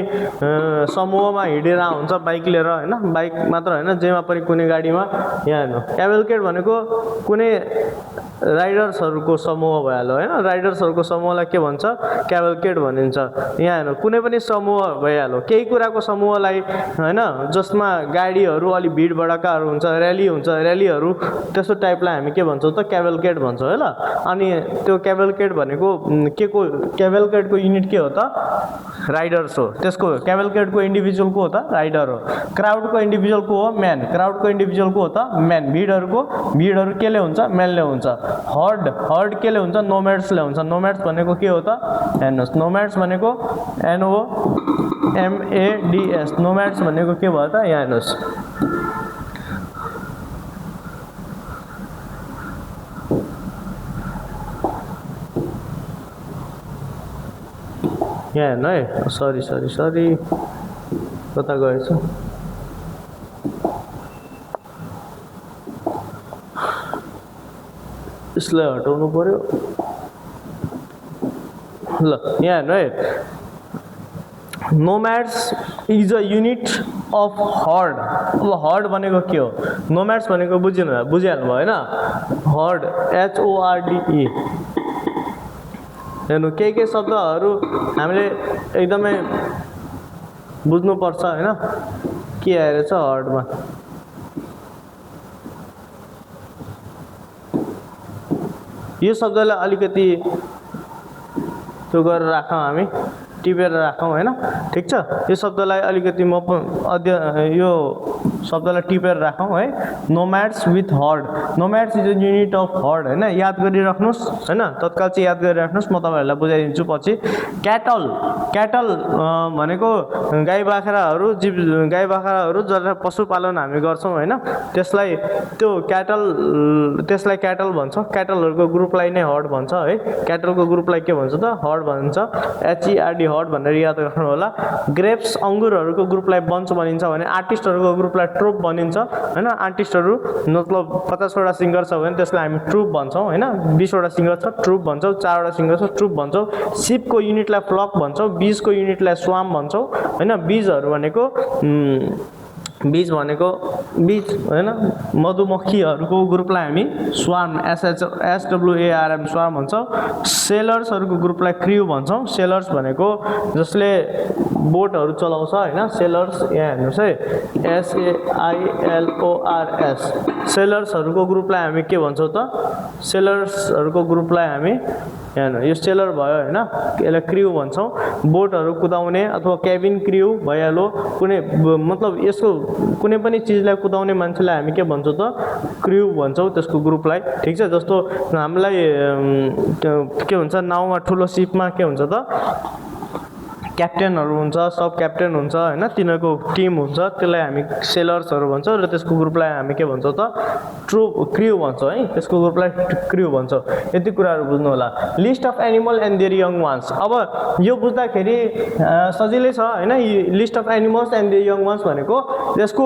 समूहमा हिँडेर हुन्छ बाइक लिएर होइन। बाइक मात्र होइन, जेमा पनि कुनै गाडीमा। यहाँ हेर्नु, क्याभलकेड भनेको कुनै राइडर्सहरूको समूह भइहाल्यो होइन। राइडर्सहरूको समूहलाई के भन्छ? क्याभलकेड भनिन्छ। यहाँ हेर्नु, कुनै पनि समूह भइहाल्यो, केही कुराको समूहलाई होइन, जसमा गाडीहरू अलिक भिड भडकाहरू हुन्छ, र्याली हुन्छ, र्यालीहरू त्यस्तो टाइपलाई हामी के भन्छौँ त? क्याभलकेड भन्छौँ होइन। अनि त्यो क्याभलकेड भनेको क्याभलकेडको युनिट के हो त? राइडर्स हो। त्यसको क्याभलकेडको इन्डिभिजुअल को हो त? राइडर हो। क्राउडको इन्डिभिजुअल को हो? म्यान। क्राउडको इन्डिभिजुअल को हो त? म्यान। भिडहरू केले हुन्छ? म्यानले हुन्छ। हर्ड केले हुन्छ? नोम्याड्सले हुन्छ। नोम्याड्स भनेको के हो त? हेर्नुहोस्, नोम्याड्स भनेको NOMADS। नोम्याड्स भनेको के भयो त? यहाँ हेर्नुहोस्, यहाँ हेर्नु है, सरी कता गएछु? यसलाई हटाउनु पर्यो। ल यहाँ हेर्नु है, nomads is a unit of herd. अब हर्ड भनेको के हो? नोम्याड्स भनेको बुझिहाल्नु भयो होइन। Herd, HORDE। हेर्नु, केही शब्दहरू हामीले एकदमै बुझ्नुपर्छ होइन। के आइरहेछ हर्डमा? यो शब्दलाई अलिकति त्यो गरेर राखौँ, हामी टिपेर राखौँ होइन। ठिक छ, यो शब्दलाई अलिकति यो शब्दलाई टिपेर राखौँ है। Nomads with herd. Nomads is a unit of herd होइन। याद गरिराख्नुहोस् होइन, तत्काल चाहिँ याद गरिराख्नुहोस्। म तपाईँहरूलाई बुझाइदिन्छु पछि। क्याटल भनेको गाई बाख्राहरू जसलाई पशुपालन हामी गर्छौँ होइन, त्यसलाई क्याटल भन्छ। क्याटलहरूको ग्रुपलाई नै हर्ड भन्छ है। क्याटलको ग्रुपलाई के भन्छ त? हर्ड भन्छ। HERD, हर्ड भनेर याद राख्नु होला। ग्रेप्स, अङ्गुरहरूको ग्रुपलाई बन्च भनिन्छ भने आर्टिस्टहरूको ग्रुपलाई ट्रुप भनिन्छ होइन। आर्टिस्टहरू मतलब 50 वटा सिङ्गर छ भने त्यसलाई हामी ट्रुप भन्छौँ होइन। 20 वटा सिङ्गर छ ट्रुप भन्छौँ, 4 वटा सिङ्गर छ ट्रुप भन्छौँ। सिपको युनिटलाई फ्लक भन्छौँ, बीजको युनिटलाई स्वाम भन्छौँ होइन। बीज होइन, मधुमक्खीहरूको ग्रुपलाई हामी स्वार्म, SWARM, स्वार्म भन्छौँ। सेलर्सहरूको ग्रुपलाई क्र्यु भन्छौँ। सेलर्स भनेको जसले बोटहरू चलाउँछ होइन, सेलर्स। यहाँ हेर्नुहोस् है, SAILORS। सेलर्सहरूको ग्रुपलाई हामी के भन्छौँ त? सेलर्सहरूको ग्रुपलाई हामी यहाँ यो सेलर भयो होइन, यसलाई क्र्यु भन्छौँ। बोटहरू कुदाउने अथवा केबिन क्र्यु भइहाल्यो। मतलब यसको कुनै पनि चिजलाई कुदाउने मान्छेलाई हामी के भन्छौँ त? क्र्यु भन्छौँ त्यसको ग्रुपलाई। ठिक छ, जस्तो हामीलाई के हुन्छ, नाउँमा ठुलो सिपमा के हुन्छ त? क्याप्टेनहरू हुन्छ, सब क्याप्टेन हुन्छ होइन, तिनीहरूको टिम हुन्छ, त्यसलाई हामी सेलर्सहरू भन्छौँ। र त्यसको ग्रुपलाई हामी के भन्छौँ त? क्र्यु भन्छौँ है। त्यसको ग्रुपलाई क्र्यु भन्छौँ। यति कुराहरू बुझ्नु होला। List of animal and their young ones. अब यो बुझ्दाखेरि सजिलै छ होइन। List of animals and their young ones भनेको त्यसको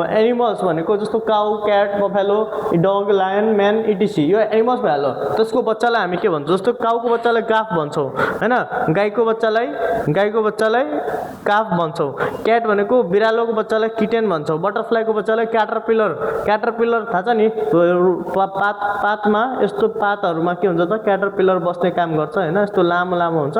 एनिमल्स भनेको जस्तो cow, cat, buffalo, dog, lion, man, ETC यो एनिमल्स भइहाल्यो। त्यसको बच्चालाई हामी के भन्छौँ? जस्तो काउको बच्चालाई गाफ भन्छौँ होइन। गाईको बच्चालाई गाईको बच्चालाई काफ भन्छौँ, क्याट भनेको बिरालोको बच्चालाई किटेन भन्छौँ, बटरफ्लाईको बच्चालाई क्याटरपिलर थाहा छ नि, पातमा यस्तो पातहरूमा के हुन्छ त क्याटरपिलर बस्ने काम गर्छ होइन, यस्तो लामो लामो हुन्छ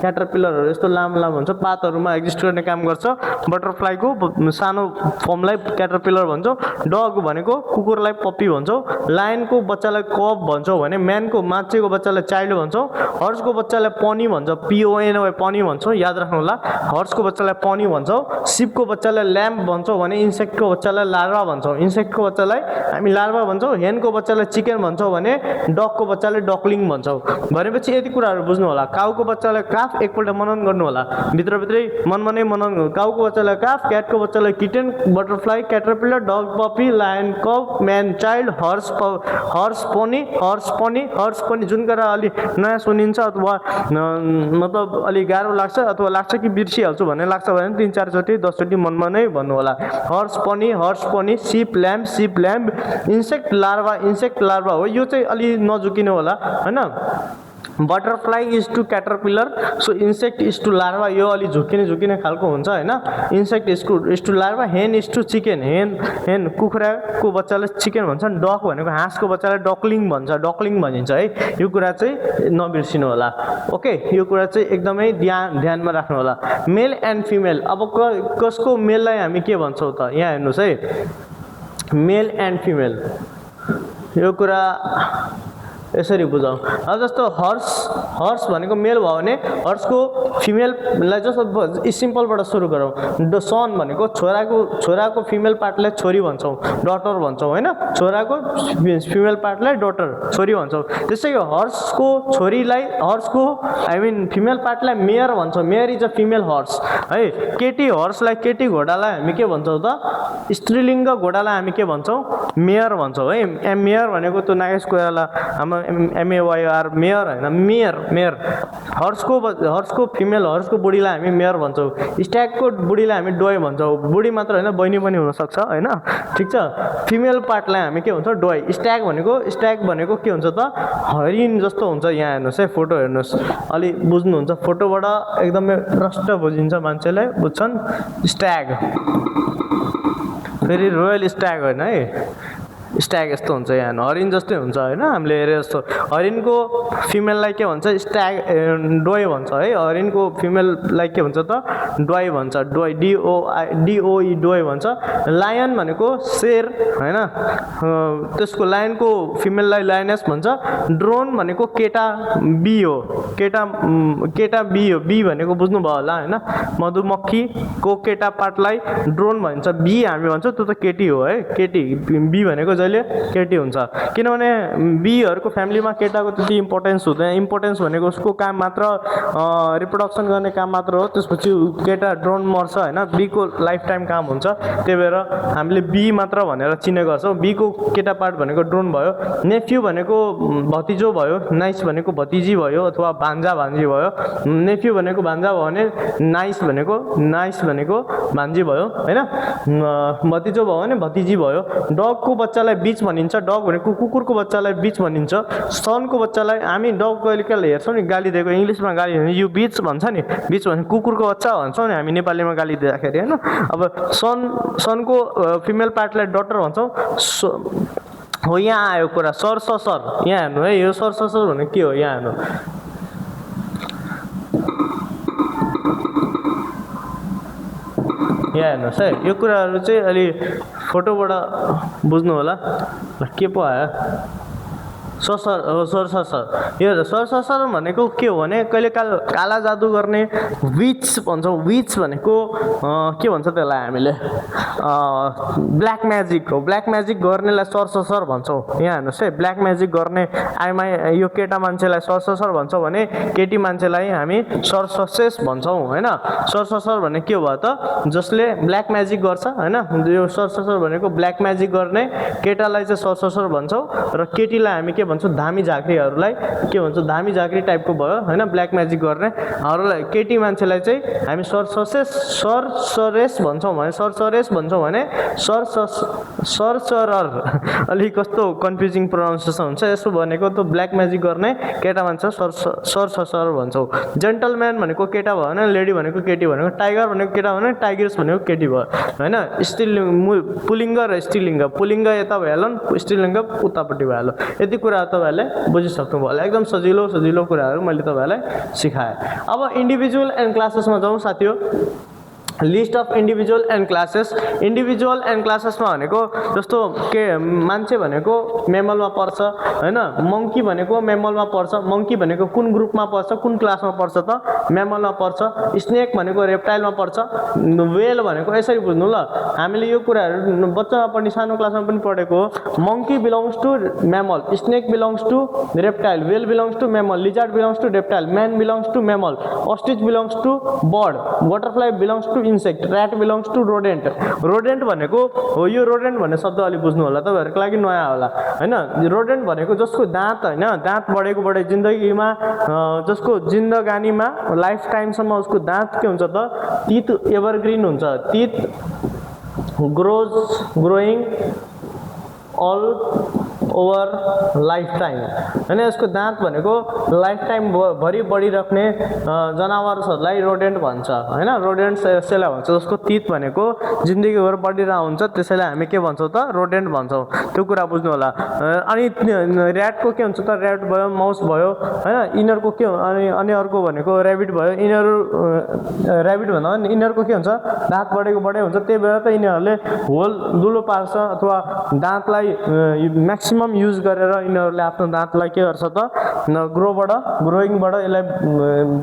क्याटरपिलरहरू, यस्तो लामो लामो हुन्छ पातहरूमा एक्जिस्ट गर्ने काम गर्छ। बटरफ्लाईको सानो फर्मलाई क्याटरपिलर भन्छौँ, डग भनेको कुकुरलाई पप्पी भन्छौँ, लायनको बच्चालाई कब भन्छौँ भने म्यानको मान्छेको बच्चालाई चाइल्ड भन्छौँ, हर्सको बच्चालाई पनी भन्छ, PONY पनी भन्छौँ, याद राख्नु होला, हर्सको बच्चालाई पनी भन्छौँ, सिपको बच्चालाई ल्याम्प भन्छौँ भने इन्सेक्टको बच्चालाई लार्भा भन्छौँ, इन्सेक्टको बच्चालाई हामी लार्भा भन्छौँ, हेनको बच्चालाई चिकन भन्छौँ भने डगको बच्चालाई डकलिङ भन्छौँ। भनेपछि यति कुराहरू बुझ्नु होला। काउको बच्चालाई काफ, एकपल्ट मनन गर्नु होला, भित्रभित्रै मनमनै मनन। काउको बच्चालाई काफ, क्याटको बच्चालाई किटेन, बटरफ्लाई क्याटरपिलर, डग पपी, लायन कब, म्यान चाइल्ड, हर्स पनी जुन कुरा अलि नयाँ सुनिन्छ अथवा मतलब अलिक गाह्रो लाग्छ अथवा लाग्छ कि बिर्सिहाल्छु भन्ने लाग्छ भने 3-4 चोटि 10 चोटि मनमा नै भन्नु होला। हर्स पनी, सिप ल्याम्प, इन्सेक्ट लार्भा हो, यो चाहिँ अलि नझुकिनु होला होइन। Butterfly is to caterpillar, so insect is to larva, यो अलि झुकिने खालको हुन्छ होइन। Insect is to larva, hen is to chicken, hen कुखुराको बच्चालाई चिकन भन्छ, डक भनेको हाँसको बच्चालाई डकलिङ भनिन्छ है। यो कुरा चाहिँ नबिर्सिनु होला। ओके, यो कुरा चाहिँ एकदमै ध्यानमा राख्नु होला। मेल एन्ड फिमेल, अब कसको मेललाई हामी के भन्छौँ त, यहाँ हेर्नुहोस् है, मेल एन्ड फिमेल, यो कुरा यसरी बुझौँ। अब जस्तो हर्स भनेको मेल भयो भने हर्सको फिमेललाई जस्तो सिम्पलबाट सुरु गरौँ। सन भनेको छोराको फिमेल पार्टलाई छोरी भन्छौँ, डटर भन्छौँ होइन, छोराको फिमेल पार्टलाई डटर छोरी भन्छौँ। त्यसै हर्सको फिमेल पार्टलाई मेयर भन्छौँ, mare is a female horse है। केटी हर्सलाई, केटी घोडालाई हामी के भन्छौँ त, स्त्रीलिङ्ग घोडालाई हामी के भन्छौँ, मेयर भन्छौँ है। मेयर भनेको त्यो नागेश कोइराला हाम्रो MAYR मेयर होइन, मेयर। हर्सको फिमेल हर्सको बुढीलाई हामी मेयर भन्छौँ, स्ट्यागको बुढीलाई हामी डोय भन्छौँ, बुढी मात्र होइन बहिनी पनि हुनसक्छ होइन, ठिक छ। फिमेल पार्टलाई हामी के भन्छौँ, डोय। स्ट्याग भनेको के हुन्छ त, हरिण जस्तो हुन्छ। यहाँ हेर्नुहोस् है, फोटो हेर्नुहोस्, अलि बुझ्नुहुन्छ, फोटोबाट एकदमै प्रष्ट बुझिन्छ मान्छेलाई, बुझ्छन्। स्ट्याग फेरि रोयल स्ट्याग होइन है, स्ट्याग यस्तो हुन्छ, यहाँ हरिण जस्तै हुन्छ होइन, हामीले हेरे जस्तो। हरिणको फिमेललाई के भन्छ, डोय भन्छ है। हरिणको फिमेललाई के भन्छ त, डोय भन्छ, DOE डोय भन्छ। लायन भनेको शेर होइन, त्यसको लायनको फिमेललाई लायनेस भन्छ। ड्रोन भनेको केटा बी हो, केटा बी भनेको बुझ्नुभयो होला होइन। मधुमक्खीको केटा पार्टलाई ड्रोन भन्छ, बी हामी भन्छौँ, त्यो त केटी हो है, केटी। बी भनेको जहिले केटी हुन्छ, किनभने बीहरूको फ्यामिलीमा केटाको त्यति इम्पोर्टेन्स हुँदैन। इम्पोर्टेन्स भनेको उसको काम मात्र रिप्रोडक्सन गर्ने काम मात्र हो, त्यसपछि केटा ड्रोन मर्छ होइन। बीको लाइफ टाइम काम हुन्छ, त्यही भएर हामीले बी मात्र भनेर चिने गर्छौँ। बीको केटा पार्ट भनेको ड्रोन भयो। नेफ्यू भनेको भतिजो भयो, नाइस भनेको भतिजी भयो अथवा भान्जी भयो। नेफ्यू भनेको भान्जा भयो भने नाइस भनेको भान्जी भयो होइन। भतिजो भयो भने भतिजी भयो। डगको बच्चालाई बिच भनिन्छ, डग भनेको कुकुरको बच्चालाई बिच भनिन्छ। सनको बच्चालाई हामी डग कहिले कहिले हेर्छौँ नि गाली दिएको, इङ्ग्लिसमा गाली दिन्छ, यो बिच भन्छ नि, बिच भने कुकुरको बच्चा भन्छौँ नि हामी नेपालीमा गाली दिँदाखेरि होइन। अब सनको फिमेल पार्टलाई डटर भन्छौँ। हो, यहाँ आयो कुरा, सर यहाँ हेर्नु है, यो सर भनेको के हो, यहाँ हेर्नु। यहाँ हेर्नुहोस् है, यो कुराहरू चाहिँ अलि फोटोबाट बुझ्नु होला। के पो आयो, सर यो सर भनेको के हो भने कहिले काला जादु गर्ने विच भन्छौँ। विच भनेको के भन्छ त्यसलाई हामीले, ब्ल्याक म्याजिक हो। ब्ल्याक म्याजिक गर्नेलाई सर भन्छौँ। यहाँ हेर्नुहोस् है, ब्ल्याक म्याजिक गर्ने यो केटा मान्छेलाई सर भन्छौँ भने केटी मान्छेलाई हामी सर भन्छौँ होइन। सर भने के भयो त, जसले ब्ल्याक म्याजिक गर्छ होइन। यो सर भनेको ब्ल्याक म्याजिक गर्ने केटालाई चाहिँ सर भन्छौँ र केटीलाई हामी के भन्छौँ, भन्छौँ धामी झाँक्रीहरूलाई के भन्छौँ धामी झाँक्री टाइपको भयो हैन ब्ल्याक म्याजिक गर्नेहरूलाई केटी मान्छेलाई चाहिँ हामी सरसरेस भन्छौँ भने सरचरर अलिक कस्तो कन्फ्युजिङ प्रोनाउन्सिएसन हुन्छ यसो भनेको त ब्ल्याक म्याजिक गर्ने केटा मान्छे सरसर भन्छौँ जेन्टलम्यान भनेको केटा भयो भने लेडी भनेको केटी भनेको टाइगर भनेको केटा भने टाइगर्स भनेको केटी भयो हैन पुलिङ्ग र स्त्रीलिङ्ग पुलिङ्ग यता भइहाल्यो स्त्रीलिङ्ग उतापट्टि भइहाल्यो यति कुरा तपाईँहरूले बुझिसक्नु भयो होला एकदम सजिलो कुराहरू मैले तपाईँहरूलाई सिकाएँ अब इन्डिभिजुअल एन्ड क्लासेसमा जाउँ साथीहो लिस्ट अफ इन्डिभिजुअल एन्ड क्लासेसमा भनेको जस्तो के मान्छे भनेको मेमलमा पर्छ हैन मङ्की भनेको मेमलमा पर्छ मङ्की भनेको कुन ग्रुपमा पर्छ कुन क्लासमा पर्छ त मेमलमा पर्छ स्नेक भनेको रेप्टाइलमा पर्छ वेल भनेको यसरी बुझ्नु ल हामीले यो कुराहरू बच्चामा पनि सानो क्लासमा पनि पढेको हो monkey belongs to mammal snake belongs to reptile whale belongs to mammal lizard belongs to reptile man belongs to mammal ostrich belongs to bird butterfly belongs to insect rat belongs to rodent भनेको हो यो rodent भन्ने शब्द अलि बुझ्नु होला तपाईँहरूको लागि नयाँ होला हैन रोडेन्ट भनेको जसको दाँत हैन दाँत बढेको जिन्दगीमा जसको जिन्दगानीमा लाइफ टाइमसम्म उसको दाँत के हुन्छ त टिथ एभरग्रीन हुन्छ teeth growing all over life time हैन यसको दाँत भनेको लाइफ टाइम भरि बढिराख्ने जनावरहरूलाई रोडेन्ट भन्छ हैन रोडेन्ट यसैलाई भन्छ जसको तित भनेको जिन्दगीभर बढिरहेको हुन्छ त्यसैलाई हामी के भन्छौँ त रोडेन्ट भन्छौँ त्यो कुरा बुझ्नु होला अनि ऱ्याटको के हुन्छ त ऱ्याट भयो माउस भयो हैन यिनीहरूको के अनि अर्को भनेको ऱ्याबिट भयो यिनीहरू ऱ्याबिट भन्दा पनि यिनीहरूको के हुन्छ दाँत बढे हुन्छ त्यही भएर त यिनीहरूले होल दुलो पार्छ अथवा दाँतलाई म्याक्सिमम युज गरेर यिनीहरूले आफ्नो दाँतलाई के गर्छ त ग्रोइङबाट यसलाई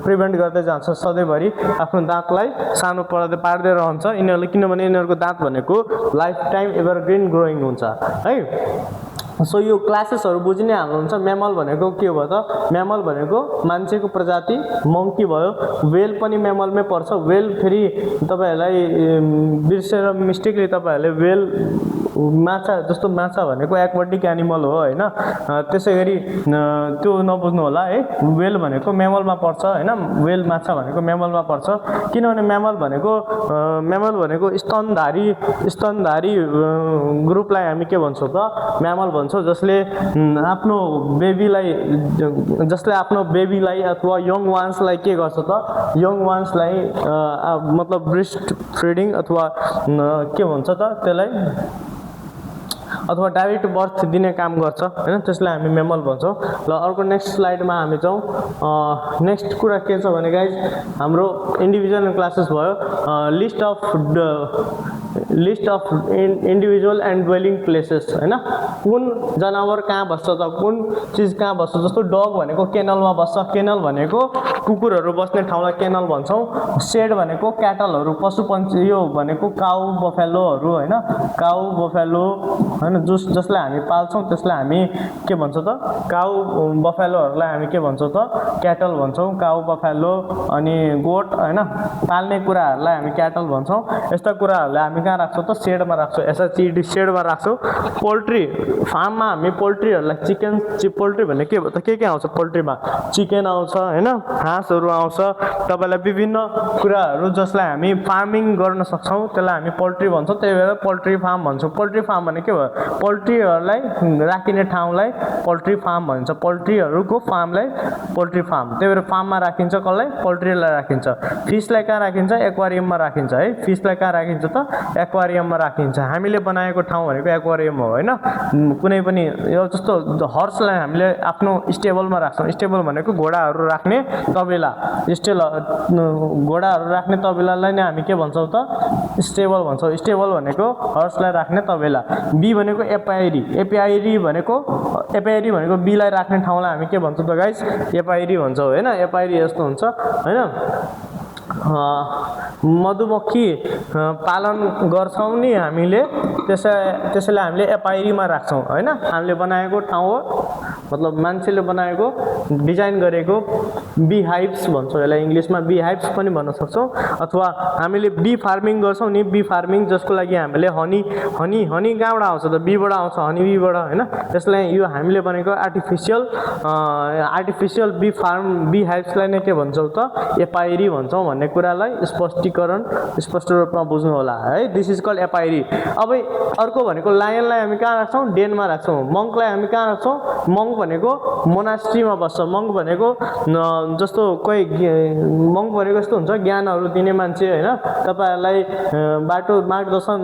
प्रिभेन्ट गर्दै जान्छ सधैँभरि आफ्नो दाँतलाई सानो पार्दै रहन्छ यिनीहरूले किनभने यिनीहरूको दाँत भनेको लाइफ टाइम एभरग्रिन ग्रोइङ हुन्छ है सो यो क्लासेसहरू बुझि नै हाल्नुहुन्छ मेमल भनेको के भयो त मेमल भनेको मान्छेको प्रजाति मङ्की भयो वेल पनि मेमलमै पर्छ वेल फेरि तपाईँहरूलाई बिर्सेर मिस्टेकली तपाईँहरूले वेल माछा जस्तो माछा भनेको एक्वाटिक एनिमल हो हैन त्यसै गरी त्यो नबुझ्नु होला है वेल भनेको मेमलमा पर्छ हैन वेल माछा भनेको मेमलमा पर्छ किनभने मेमल भनेको स्तनधारी ग्रुपलाई हामी के भन्छौँ त मेमल भन्छौँ जसले आफ्नो बेबीलाई अथवा यङ वान्सलाई के गर्छ त यङ वान्सलाई मतलब ब्रेस्ट फिडिङ अथवा के भन्छ त त्यसलाई अथवा डाइरेक्ट बर्थ दिने काम गर्छ हैन त्यसलाई हामी मेमल भन्छौँ ल अर्को नेक्स्ट स्लाइडमा हामी जाउँ नेक्स्ट कुरा के छ भने गाइज हाम्रो इन्डिभिजुअल क्लासेस भयो list of individual and dwelling places हैन कुन जनावर कहाँ बस्छ त कुन चिज कहाँ बस्छ जस्तो डग भनेको केनलमा बस्छ केनल भनेको कुकुरहरू बस्ने ठाउँलाई केनल भन्छौँ सेड भनेको क्याटलहरू पशुपन्छी यो भनेको काउ बफेलोहरू हैन काउ बफेलो हैन जसलाई हामी पाल्छौँ त्यसलाई हामी के भन्छौँ त काउ बफेलोहरूलाई हामी के भन्छौँ त क्याटल भन्छौँ काउ बफेलो अनि गोट हैन पाल्ने कुराहरूलाई हामी क्याटल भन्छौँ यस्ता कुराहरूलाई हामी कहाँ राख्छौँ त सेडमा राख्छौँ एसएचइडी सेडमा राख्छौँ पोल्ट्री फार्ममा हामी पोल्ट्रीहरूलाई पोल्ट्री भन्ने के भयो त के आउँछ पोल्ट्रीमा चिकन आउँछ हैन हाँसहरू आउँछ तपाईँलाई विभिन्न कुराहरू जसलाई हामी फार्मिङ गर्न सक्छौँ त्यसलाई हामी पोल्ट्री भन्छौँ त्यही भएर पोल्ट्री फार्म भन्छौँ पोल्ट्री फार्म भने के भयो पोल्ट्रीहरूलाई राखिने ठाउँलाई पोल्ट्री फार्म भन्छ पोल्ट्रीहरूको फार्मलाई पोल्ट्री फार्म त्यही भएर फार्ममा राखिन्छ कसलाई पोल्ट्रीलाई राखिन्छ फिसलाई कहाँ राखिन्छ एक्वारियममा राखिन्छ है फिसलाई कहाँ राखिन्छ त एक्वारियममा राखिन्छ हामीले बनाएको ठाउँ भनेको एक्वारियम हो हैन कुनै पनि यो जस्तो हर्सलाई हामीले आफ्नो स्टेबलमा राख्छौँ स्टेबल भनेको घोडाहरू राख्ने तबेला घोडाहरू राख्ने तबेलालाई नै हामी के भन्छौँ त स्टेबल भन्छौँ स्टेबल भनेको हर्सलाई राख्ने तबेला बी भनेको एपिआइरी भनेको बीलाई राख्ने ठाउँलाई हामी के भन्छौँ त गाइस एपाइरी भन्छौँ हैन एपाइरी यस्तो हुन्छ हैन मधुमक्खी पालन गर्छौँ नि हामीले त्यसैले हामीले एपाइरीमा राख्छौँ हैन हामीले बनाएको ठाउँ हो मतलब मान्छेले बनाएको डिजाइन गरेको बी हाइभ्स भन्छौँ यसलाई इङ्ग्लिसमा बी हाइभ्स पनि भन्न सक्छौँ अथवा हामीले बी फार्मिङ गर्छौँ नि बी फार्मिङ जसको लागि हामीले हनी कहाँबाट आउँछ त बीबाट आउँछ हनी बीबाट होइन त्यसलाई यो हामीले भनेको आर्टिफिसियल बी फार्म बी हाइभ्सलाई नै के भन्छौँ त एपायरी भन्छौँ भन्ने कुरालाई स्पष्ट रूपमा बुझ्नु होला है दिस इज कल्ड एपायरी। अब अर्को भनेको लायनलाई हामी कहाँ राख्छौँ डेनमा राख्छौँ मङ्कलाई हामी कहाँ राख्छौँ मङ्क भनेको मोनास्ट्रीमा बस्छ मङ्क भनेको जस्तो कोही मङ्क भनेको यस्तो हुन्छ ज्ञानहरू दिने मान्छे होइन तपाईँहरूलाई बाटो मार्गदर्शन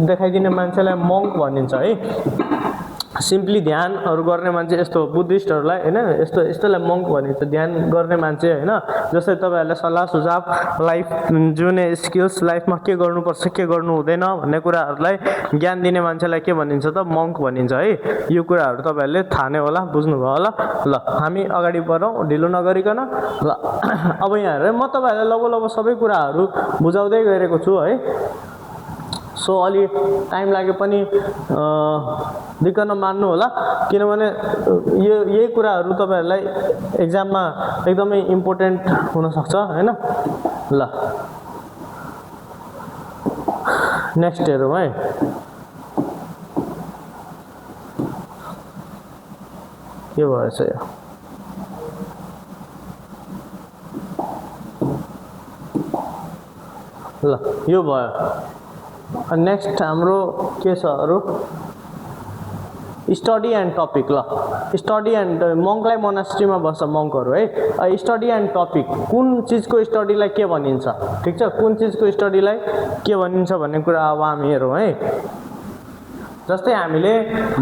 देखाइदिने मान्छेलाई मङ्क भनिन्छ है सिम्पली ध्यानहरू गर्ने मान्छे यस्तो बुद्धिस्टहरूलाई होइन यस्तोलाई मङ्क भनिन्छ ध्यान गर्ने मान्छे होइन जस्तै तपाईँहरूलाई सल्लाह सुझाव लाइफ जुन स्किल्स लाइफमा के गर्नुपर्छ के गर्नु हुँदैन भन्ने कुराहरूलाई ज्ञान दिने मान्छेलाई के भनिन्छ त मङ्क भनिन्छ है यो कुराहरू तपाईँहरूले थाहा नै होला बुझ्नुभयो होला ल हामी अगाडि बढौँ ढिलो नगरिकन ल अब यहाँ हेरेर म तपाईँहरूलाई लगभग सबै कुराहरू बुझाउँदै गइरहेको छु है सो अलि टाइम लागे पनि दिक्क नमान्नु होला किनभने यही कुराहरू तपाईँहरूलाई एक्जाममा एकदमै इम्पोर्टेन्ट हुनसक्छ होइन ल नेक्स्ट हेरौँ है के भएछ यो ल यो भयो नेक्स्ट हाम्रो के छ अरू स्टडी एन्ड टपिक ल स्टडी एन्ड मङ्कलाई मोनास्ट्रीमा बस्छ मङ्कहरू है स्टडी एन्ड टपिक कुन चिजको स्टडीलाई के भनिन्छ ठिक छ कुन चिजको स्टडीलाई के भनिन्छ भन्ने कुरा अब हामी हेरौँ है जस्तै हामीले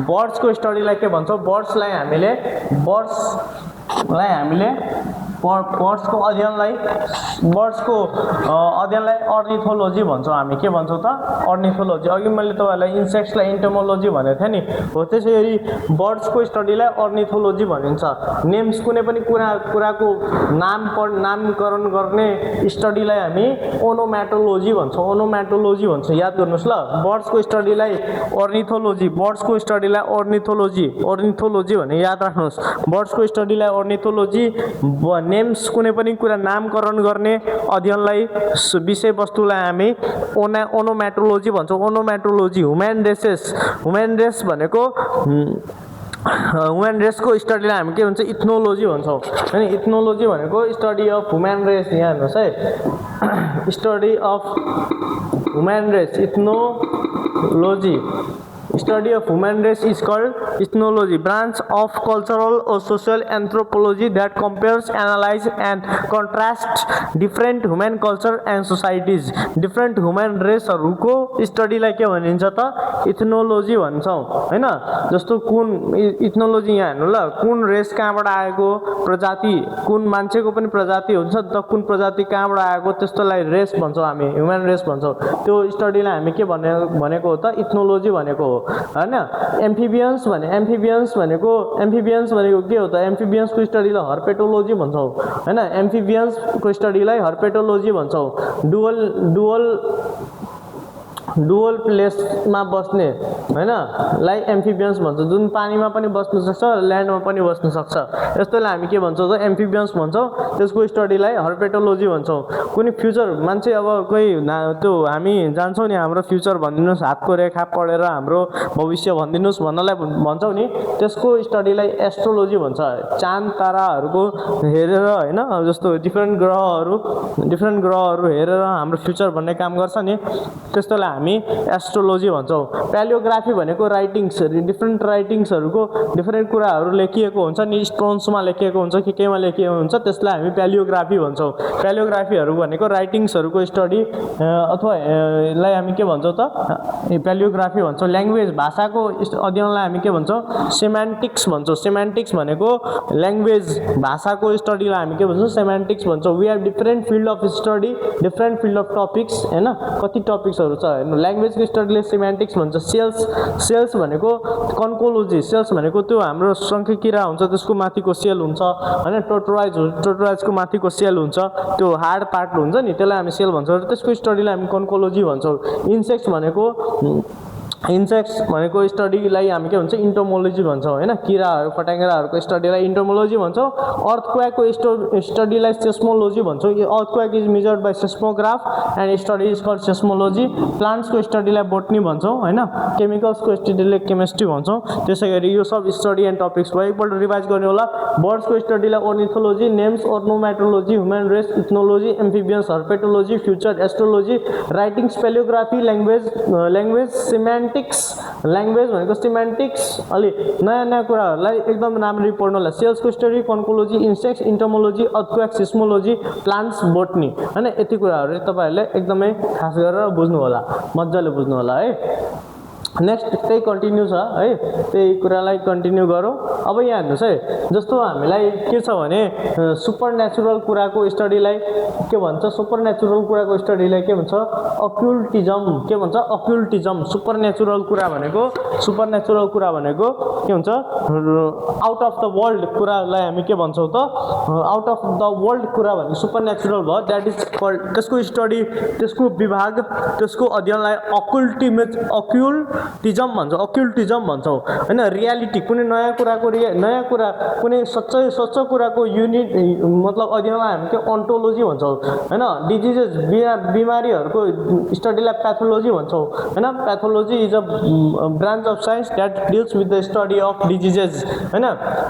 बर्ड्सको स्टडीलाई के भन्छौँ बर्ड्सलाई हामीले बर्ड्सको अध्ययनलाई अर्निथोलोजी भन्छौँ हामी के भन्छौँ त अर्निथोलोजी अघि मैले तपाईँहरूलाई इन्सेक्ट्सलाई इन्टोमोलोजी भनेको थिएँ नि हो त्यसरी बर्ड्सको स्टडीलाई अर्निथोलोजी भनिन्छ नेम्स कुनै पनि कुराको नामकरण गर्ने स्टडीलाई हामी ओनोम्याटोलोजी भन्छौँ याद गर्नुहोस् ल बर्ड्सको स्टडीलाई अर्निथोलोजी भने याद राख्नुहोस् बर्ड्सको स्टडीलाई अर्निथोलोजी नेम्स कुनै पनि कुरा नामकरण गर्ने अध्ययनलाई विषयवस्तुलाई हामी ओनोम्याटोलोजी भन्छौँ ओनोम्याटोलोजी ह्युमन रेस भनेको ह्युमन रेसको स्टडीलाई हामी के भन्छ इथ्नोलोजी भन्छौँ होइन इथ्नोलोजी भनेको स्टडी अफ ह्युमन रेस यहाँ हेर्नुहोस् है study of human race ethnology Study of human race is called ethnology, branch of cultural or social anthropology that compares, analyze and contrasts different human culture and societies. Different human race हरूको स्टडीलाई के भनिन्छ त इथ्नोलोजी भन्छौँ हैन जस्तो कुन इथ्नोलोजी यहाँ हेर्नु ल कुन रेस कहाँबाट आएको प्रजाति कुन मान्छेको पनि प्रजाति हुन्छ त कुन प्रजाति कहाँबाट आएको त्यस्तोलाई रेस भन्छौँ हामी ह्युमन रेस भन्छौँ त्यो स्टडीलाई हामी के भनेको हो त इथ्नोलोजी भनेको हो हैन एम्फिबियन्स भनेको के हो त एम्फिबियन्सको स्टडीलाई हर्पेटोलोजी भन्छौँ हैन एम्फिबियन्सको स्टडीलाई हर्पेटोलोजी भन्छौँ डुअल प्लेसमा बस्ने हैन लाई एम्फिबियन्स भन्छ जुन पानीमा पनि बस्न सक्छ ल्यान्डमा पनि बस्न सक्छ यस्तोलाई हामी के भन्छौँ त एम्फिबियन्स भन्छौँ त्यसको स्टडीलाई हर्पेटोलोजी भन्छौँ कुनै फ्युचर मान्छे अब कोही त्यो हामी जान्छौँ नि हाम्रो फ्युचर भनिदिनुहोस् हातको रेखा पढेर हाम्रो भविष्य भनिदिनुहोस् भन्नलाई भन्छौँ नि त्यसको स्टडीलाई एस्ट्रोलोजी भन्छ चाँद ताराहरूको हेरेर हैन जस्तो डिफ्रेन्ट ग्रहहरू हेरेर हाम्रो फ्युचर भन्ने काम गर्छ नि त्यस्तोलाई हामी एस्ट्रोलोजी भन्छौँ प्यालियोग्राफी भनेको डिफ्रेन्ट राइटिङ्सहरूको डिफ्रेन्ट कुराहरू लेखिएको हुन्छ नि स्टोन्समा लेखिएको हुन्छ कि केमा लेखिएको हुन्छ त्यसलाई हामी प्यालियोग्राफी भन्छौँ प्यालियोग्राफीहरू भनेको राइटिङ्सहरूको स्टडी अथवा लाई हामी के भन्छौँ त प्यालियोग्राफी भन्छौँ ल्याङ्ग्वेज भाषाको अध्ययनलाई हामी के भन्छौँ सेमान्टिक्स भन्छौँ सेमान्टिक्स भनेको ल्याङ्ग्वेज भाषाको स्टडीलाई हामी के भन्छौँ सेमान्टिक्स भन्छौँ we have different field of study different field of topics हैन कति टपिक्सहरू छ ल्याङ्ग्वेजको स्टडीले सेमान्टिक्स भन्छ सेल्स भनेको कन्कोलोजी सेल्स भनेको त्यो हाम्रो शङ्खकिरा हुन्छ त्यसको माथिको सेल हुन्छ हैन टोटोराइजको माथिको सेल हुन्छ त्यो हार्ड पार्ट हुन्छ नि त्यसलाई हामी सेल भन्छौँ त्यसको स्टडीलाई हामी कन्कोलोजी भन्छौँ इन्सेक्ट्स भनेको इन्सेक्ट्स भनेको स्टडीलाई हामी के भन्छ इन्टोमोलोजी भन्छौँ होइन, किराहरू फट्याङ्ग्राहरूको स्टडीलाई इन्टोमोलोजी भन्छौँ। अर्थक्वेकको स्टडीलाई सेस्मोलोजी भन्छौँ। यो earthquake is measured by seismograph and study is called seismology. प्लान्ट्सको स्टडीलाई बोटनी भन्छौँ होइन, केमिकल्सको स्टडीलाई केमिस्ट्री भन्छौँ। त्यसै गरी यो सब स्टडी एन्ड टपिक्स भयो, एकपल्ट रिभाइज गर्ने होला। बर्ड्सको स्टडीलाई ornithology, names onomatology, human race ethnology, amphibians herpetology, future astrology, writing speleography, language semantics, language भनेको सिमेन्टिक्स, अलि नयाँ नयाँ कुराहरूलाई एकदम राम्ररी पढ्नु होला। सेल्सको study, conchology, insects, entomology, earthquake, seismology, plants, botany होइन, यति कुराहरू तपाईँहरूले एकदमै खास गरेर बुझ्नु होला, मजाले बुझ्नु होला है। नेक्स्ट त्यही कन्टिन्यू छ है, त्यही कुरालाई कन्टिन्यू गरौँ। अब यहाँ हेर्नुहोस् है, जस्तो हामीलाई के छ भने सुपर नेचुरल कुराको स्टडीलाई के भन्छ, सुपर नेचुरल कुराको स्टडीलाई के भन्छ अक्युल्टिजम, के भन्छ अक्युल्टिजम। सुपर नेचुरल कुरा भनेको के हुन्छ आउट अफ द वर्ल्ड कुरालाई हामी के भन्छौँ त आउट अफ द वर्ल्ड कुरा भने सुपर नेचुरल भयो, द्याट इज कल्ड, त्यसको स्टडी, त्यसको विभाग, त्यसको अध्ययनलाई अक्युल्टिजम भन्छौँ होइन। रियालिटी कुनै नयाँ कुरा कुनै सच्चो कुराको युनिट मतलब अध्ययनलाई हामी के ओन्टोलोजी भन्छौँ होइन। डिजिजेस बिमारीहरूको स्टडीलाई प्याथोलोजी भन्छौँ होइन। Pathology is a branch of science that deals with the study of diseases होइन।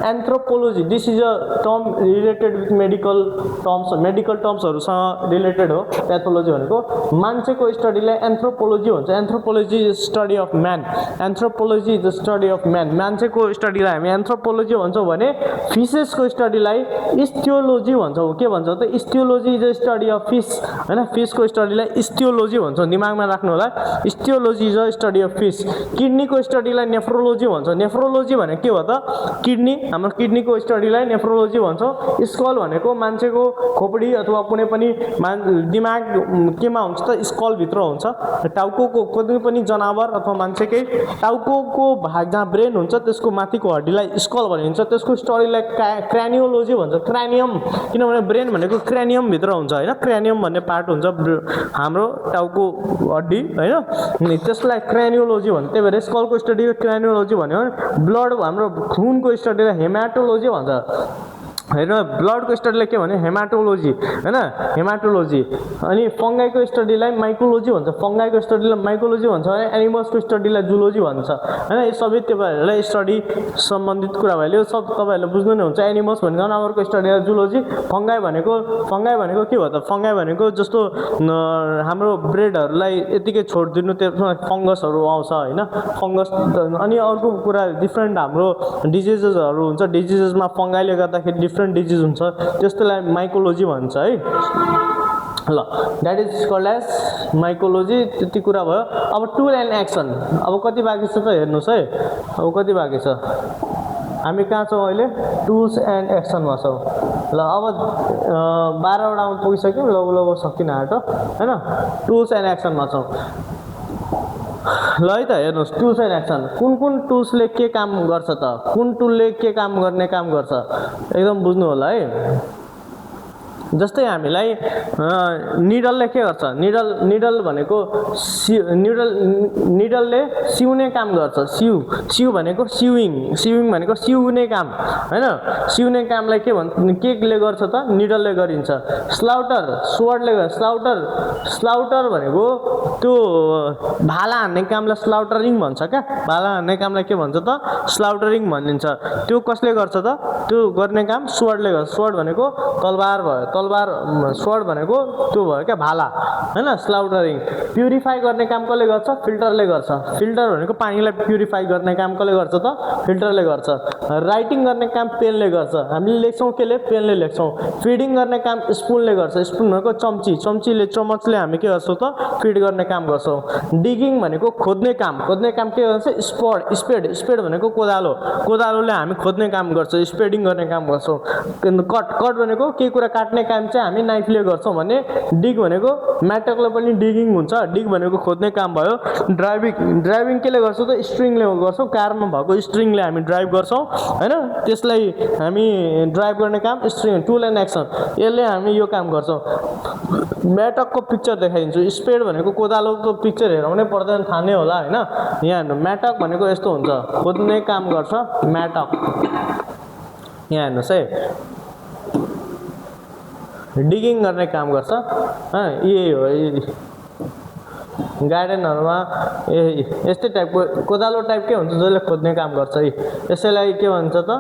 Anthropology, this is a term related with medical टर्म्सहरूसँग रिलेटेड हो प्याथोलोजी भनेको। मान्छेको स्टडीलाई एन्थ्रोपोलोजी भन्छ। Anthropology is study of man, anthropology is the study of man. मान्छेको स्टडीलाई हामी एन्थ्रोपोलोजी भन्छौँ भने फिसेसको स्टडीलाई इस्थियोलोजी भन्छौँ। के भन्छौँ त ichthyology is the study of fish होइन। फिसको स्टडीलाई इस्थियोलोजी भन्छौँ, दिमागमा राख्नु होला, ichthyology is the study of fish. किडनीको स्टडीलाई नेफ्रोलोजी भन्छौँ। नेफ्रोलोजी भनेको के हो त किडनी, हाम्रो किडनीको स्टडीलाई नेफ्रोलोजी भन्छौँ। स्कल भनेको मान्छेको खोपडी अथवा कुनै पनि दिमाग केमा हुन्छ त स्कलभित्र हुन्छ। टाउको कुनै पनि जनावर अथवा मान्छेकै टाउको भाग जहाँ ब्रेन हुन्छ त्यसको माथिको हड्डीलाई स्कल भनिन्छ। त्यसको स्टडीलाई क्रानियोलोजी भन्छ। क्रानियम, किनभने ब्रेन भनेको क्रानियमभित्र हुन्छ होइन। क्रानियम भन्ने पार्ट हुन्छ हाम्रो टाउको हड्डी होइन, त्यसलाई क्रानियोलोजी भन्छ। त्यही भएर स्कलको स्टडी क्रानियोलोजी भन्यो भने ब्लड, हाम्रो खुनको स्टडीलाई हेमाटोलोजी भन्छ होइन। ब्लडको स्टडीलाई के भन्यो हेमाटोलोजी होइन, हेमाटोलोजी। अनि फङ्गाईको स्टडीलाई माइकोलोजी भन्छ। फङ्गाईको स्टडीलाई माइकोलोजी भन्छ भने एनिमल्सको स्टडीलाई जुलोजी भन्छ होइन। यो सबै तपाईँहरूलाई स्टडी सम्बन्धित कुरा भयो, यो सब तपाईँहरूले बुझ्नु नै हुन्छ। एनिमल्स भने जनावरको स्टडीलाई जुलोजी। फङ्गाई भनेको के हो त फङ्गाई भनेको जस्तो हाम्रो ब्रेडहरूलाई यतिकै छोडिदिनु त्यसमा फङ्गसहरू आउँछ होइन, फङ्गस। अनि अर्को कुरा डिफ्रेन्ट हाम्रो डिजिजेसहरू हुन्छ, डिजिजेसमा फङ्गाईले गर्दाखेरि डिफ्रेन्ट डिजिज हुन्छ, त्यस्तोलाई माइकोलोजी भन्छ है ल। That is called as mycology. त्यति कुरा भयो। अब टुल एन्ड एक्सन, अब कति बाँकी छ त हेर्नुहोस् है, अब कति बाँकी छ। हामी कहाँ छौँ अहिले, टुल्स एन्ड एक्सनमा छौँ ल। अब 12वटामा पुगिसक्यौँ, लगभग सकिन आँटो होइन। टुल्स एन्ड एक्सनमा छौँ ल है त। हेर्नुहोस् टुल्स एन्ड एक्सन, कुन टुल्सले के काम गर्छ त, कुन टुलले के काम गर्ने काम गर्छ एकदम बुझ्नु होला है। जस्तै हामीलाई निडलले के गर्छ, निडल भनेको निडलले सिउने काम गर्छ। सिउ भनेको सिविङ भनेको सिउने काम होइन। सिउने कामलाई केले गर्छ त निडलले गरिन्छ। स्लाउटर भनेको त्यो भाला हान्ने कामलाई स्लाउटरिङ भन्छ क्या। भाला हान्ने कामलाई के भन्छ त स्लाउटरिङ भनिन्छ। त्यो कसले गर्छ त, त्यो गर्ने काम स्वर्डले गर्छ। स्वर्ड भनेको तलवार भयो, स्वर्ण भनेको त्यो भयो क्या भाला होइन, स्लाउटरिङ। प्युरिफाई गर्ने काम कसले गर्छ, फिल्टरले गर्छ। फिल्टर भनेको पानीलाई प्युरिफाई गर्ने काम कसले गर्छ त फिल्टरले गर्छ। राइटिङ गर्ने काम पेनले गर्छ, हामीले लेख्छौँ केले, पेनले लेख्छौँ। फिडिङ गर्ने काम स्पुनले गर्छ, स्पुन भनेको चमचले हामी के गर्छौँ त फिड गर्ने काम गर्छौँ। डिगिङ भनेको खोज्ने काम के गर्छ, स्पेड भनेको कोदालोले हामी खोज्ने काम गर्छ, स्पेडिङ गर्ने काम गर्छौँ। कट भनेको केही कुरा काट्ने काम चाहिँ हामी नाइफले गर्छौँ भने डिग भनेको म्याटकले पनि डिगिङ हुन्छ, डिग भनेको खोज्ने काम भयो। ड्राइभिङ केले गर्छौँ त स्ट्रिङले गर्छौँ, कारमा भएको स्ट्रिङले हामी ड्राइभ गर्छौँ हैन, त्यसलाई हामी ड्राइभ गर्ने काम स्ट्रिङ टुल एन्ड एक्सन, यसले हामी यो काम गर्छौँ। म्याटकको पिक्चर देखाइदिन्छु। स्पेड भनेको कोदालोको पिक्चर हेराउनै पर्दैन, थाहा नै होला हैन। यहाँ हेर्नु म्याटक भनेको यस्तो हुन्छ, खोज्ने काम गर्छ म्याटक। यहाँ हेर्नुहोस् है, डिगिङ गर्ने काम गर्छ। यही हो गार्डनहरुमा यस्तै टाइपको कोदालो टाइपकै हुन्छ जसले खोज्ने काम गर्छ। यसैलाई के भन्छ त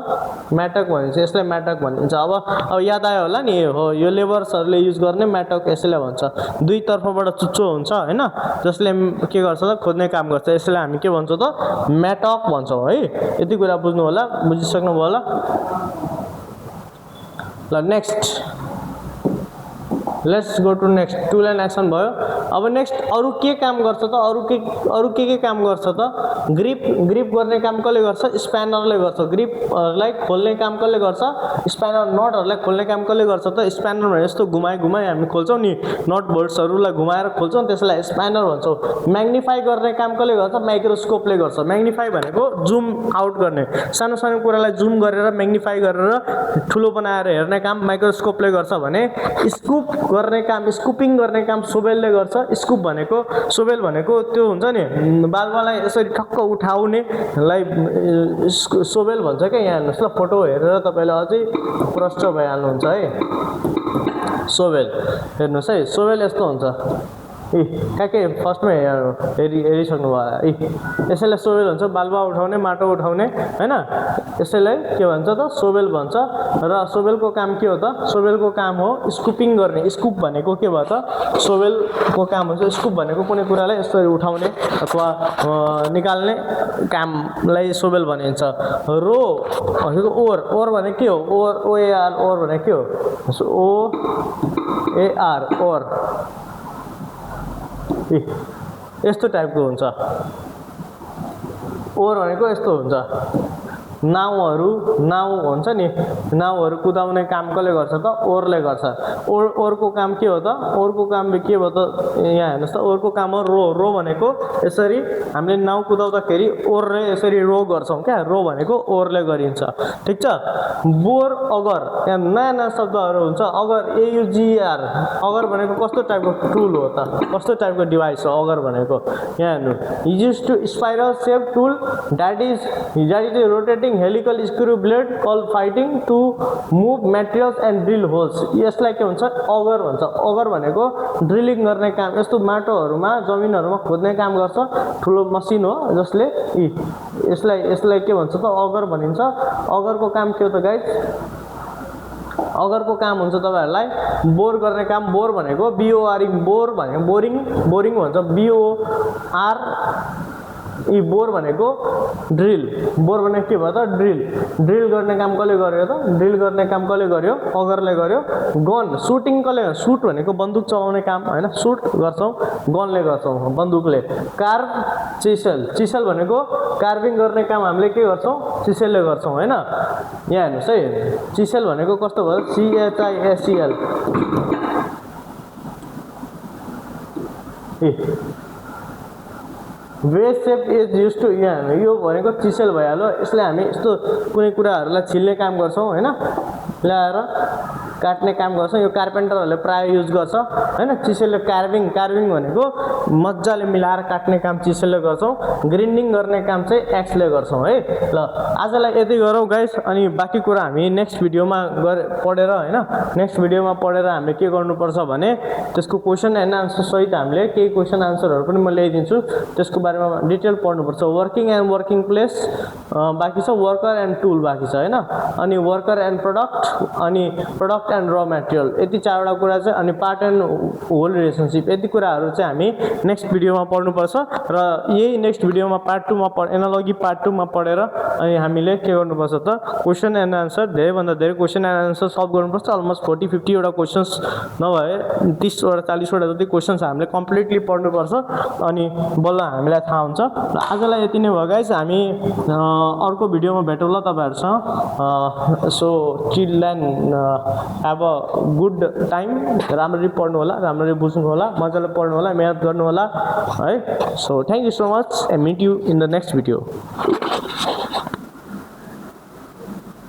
म्याटक भनिन्छ, यसलाई म्याटक भनिन्छ। अब याद आयो होला नि, हो यो लेबर्सहरुले युज गर्ने म्याटक यसैलाई भन्छ। दुई तर्फबाट चुच्चो हुन्छ हैन, जसले के गर्छ त खोज्ने काम गर्छ। यसैलाई हामी के भन्छौँ त म्याटक भन्छौँ है। यति कुरा बुझ्नु होला, बुझिसक्नु भयो होला। ल next, let's go to next. Tool and action भयो। अब नेक्स्ट अरु के काम गर्छ त, अरु के काम गर्छ त? ग्रिप गर्ने काम कसले गर्छ? स्प्यानरले गर्छ। ग्रिपहरुलाई खोल्ने काम कसले गर्छ? स्प्यानर। नटहरुलाई खोल्ने काम कसले गर्छ त? स्प्यानर। भने यस्तो घुमाइ हामी खोल्छौं नि, नट बोल्ट्सहरुलाई घुमाएर खोल्छौं, त्यसलाई स्प्यानर भन्छौं। म्याग्निफाई गर्ने काम कसले गर्छ? माइक्रोस्कोपले गर्छ। म्याग्निफाई भनेको जुम आउट गर्ने, सानो सानो कुरालाई जुम गरेर म्याग्निफाई गरेर ठुलो बनाएर हेर्ने काम माइक्रोस्कोपले गर्छ भने स्कुप गर्ने काम, स्कुपिङ गर्ने काम सोबेलले गर्छ। स्कुप भनेको, सोबेल भनेको त्यो हुन्छ नि बालुवालाई यसरी ठक्क उठाउनेलाई सोबेल भन्छ के। यहाँ हेर्नुस् ल, फोटो हेरेर तपाईले अझै प्रष्ट भइहाल्नुहुन्छ है। सोबेल हेर्नुस् है, सोबेल यस्तो हुन्छ। के फर्स्टमै हेरिसक्नु भयो। यसैलाई सोबेल भन्छ, बालुवा उठाउने, माटो उठाउने हैन, यसैलाई के भन्छ त सोबेल भन्छ। र सोबेलको काम के हो त? सोबेलको काम हो स्कुपिङ गर्ने। स्कुप भनेको के भयो त? सोबेलको काम हुन्छ। स्कुप भनेको कुनै कुरालाई यसरी उठाउने अथवा निकाल्ने कामलाई सोबेल भनिन्छ। रो भनेको ओर। ओर भने के हो? ओर, ओएआर, ओर भने के हो? ओएआर, ओर। यस्तो टाइपको हुन्छ। ओर भनेको यस्तो हुन्छ। नाउहरू, नाउ हुन्छ नि, नाउहरू कुदाउने काम कसले गर्छ त? ओरले गर्छ। ओरको काम के हो त? ओरको काम के हो त? यहाँ हेर्नुस् त, ओरको काम हो रो। रो भनेको यसरी हामीले नाउ कुदाउँदाखेरि ओरले यसरी रो गर्छौं क्या, रो भनेको ओरले गरिन्छ। ठीक छ। बोर, अगर, यहाँ नयाँ नयाँ शब्दहरू हुन्छ। अगर, एयुजीआर, अगर भनेको कस्तो टाइपको टुल हो त? कस्तो टाइपको डिभाइस हो अगर भनेको? यहाँ हेर्नु, use to spiral shape tool that is rotating helical screw blade call fighting to move materials and drill holes. यसलाई के भन्छ? अगर भन्छ। अगर भनेको ड्रिलिङ गर्ने काम, यस्तो माटोहरुमा, जमिनहरुमा खोज्ने काम गर्छ। ठुलो मसिन हो जसले यसलाई के भन्छ त? अगर भनिन्छ। अगरको काम के हो त गाइस? अगरको काम हुन्छ तपाईहरुलाई बोर गर्ने काम। बोर भनेको बीओआर, बोर भनेको बोरिङ भन्छ। बीओआर, बोर भनेको ड्रिल। बोर भनेको के भयो त? ड्रिल गर्ने काम कसले गर्यो त? ड्रिल गर्ने काम कसले गर्यो? अगरले गर्यो। गन, सुटिङ कसले? सुट भनेको बन्दुक चलाउने काम हैन, सुट गर्छौं, गनले गर्छौं, बन्दुकले। कार्भ, चिसल भनेको कार्भिङ गर्ने काम हामीले के गर्छौं? चिसेलले गर्छौं हैन। यहाँ हेर्नुस् है, चिसेल भनेको कस्तो भयो? CHISEL। Wedge shape is use to, यहाँ यो भनेको चिसेल भइहाल्यो। यसले हामी यस्तो कुनै कुराहरूलाई छिल्ने काम गर्छौं हैन, ल्याएर काट्ने काम गर्छौं। यो कार्पेन्टरहरूले प्राय युज गर्छ हैन। चिसेलले कार्भिङ भनेको मज्जाले मिलाएर काट्ने काम चिसेलले गर्छौं। ग्राइन्डिङ गर्ने काम चाहिँ एक्सले गर्छौं है। ल आजलाई यति गरौँ गाइस, अनि बाँकी कुरा हामी नेक्स्ट भिडियोमा पढेर हैन, नेक्स्ट भिडियोमा पढेर हामीले के गर्नुपर्छ भने त्यसको क्वेशन एन्ड आन्सर सहित हामीले केही क्वेशन आन्सरहरू पनि म ल्याइदिन्छु। त्यसको बारेमा डिटेल पढ्नुपर्छ। वर्किङ एन्ड वर्किङ प्लेस बाँकी छ, वर्कर एन्ड टुल बाँकी छ हैन, अनि वर्कर एन्ड प्रडक्ट, अनि प्रडक्ट एन्ड र मटेरियल। यति चारवटा कुरा चाहिँ, अनि पार्ट एन्ड होल रिलेसनशिप, यति कुराहरू चाहिँ हामी नेक्स्ट भिडियोमा पढ्नुपर्छ। र यही नेक्स्ट भिडियोमा पार्ट 2 मा एनालोजी पार्ट 2 मा पढेर अनि हामीले के गर्नुपर्छ त? क्वेशन एन्ड आन्सर, धेरैभन्दा धेरै क्वेशन एन्ड आन्सर सल्भ गर्नुपर्छ। अलमोस्ट 40-50 वटा क्वेशन्स नभए 30 वटा 40 वटा जति क्वेशन्स हामीले कम्प्लिटली पढ्नुपर्छ, अनि बल्ल हामीलाई थाहा हुन्छ। र आजलाई यति नै भयो गाइस, हामी अर्को भिडियोमा भेटौँ ल तपाईहरुसँग। So till then have a good time, राम्ररी पढ्नु होला, राम्ररी बुझ्नु होला, मजाले पढ्नु होला, मेहनत गर्नु होला है। So thank you so much and meet you in the next video.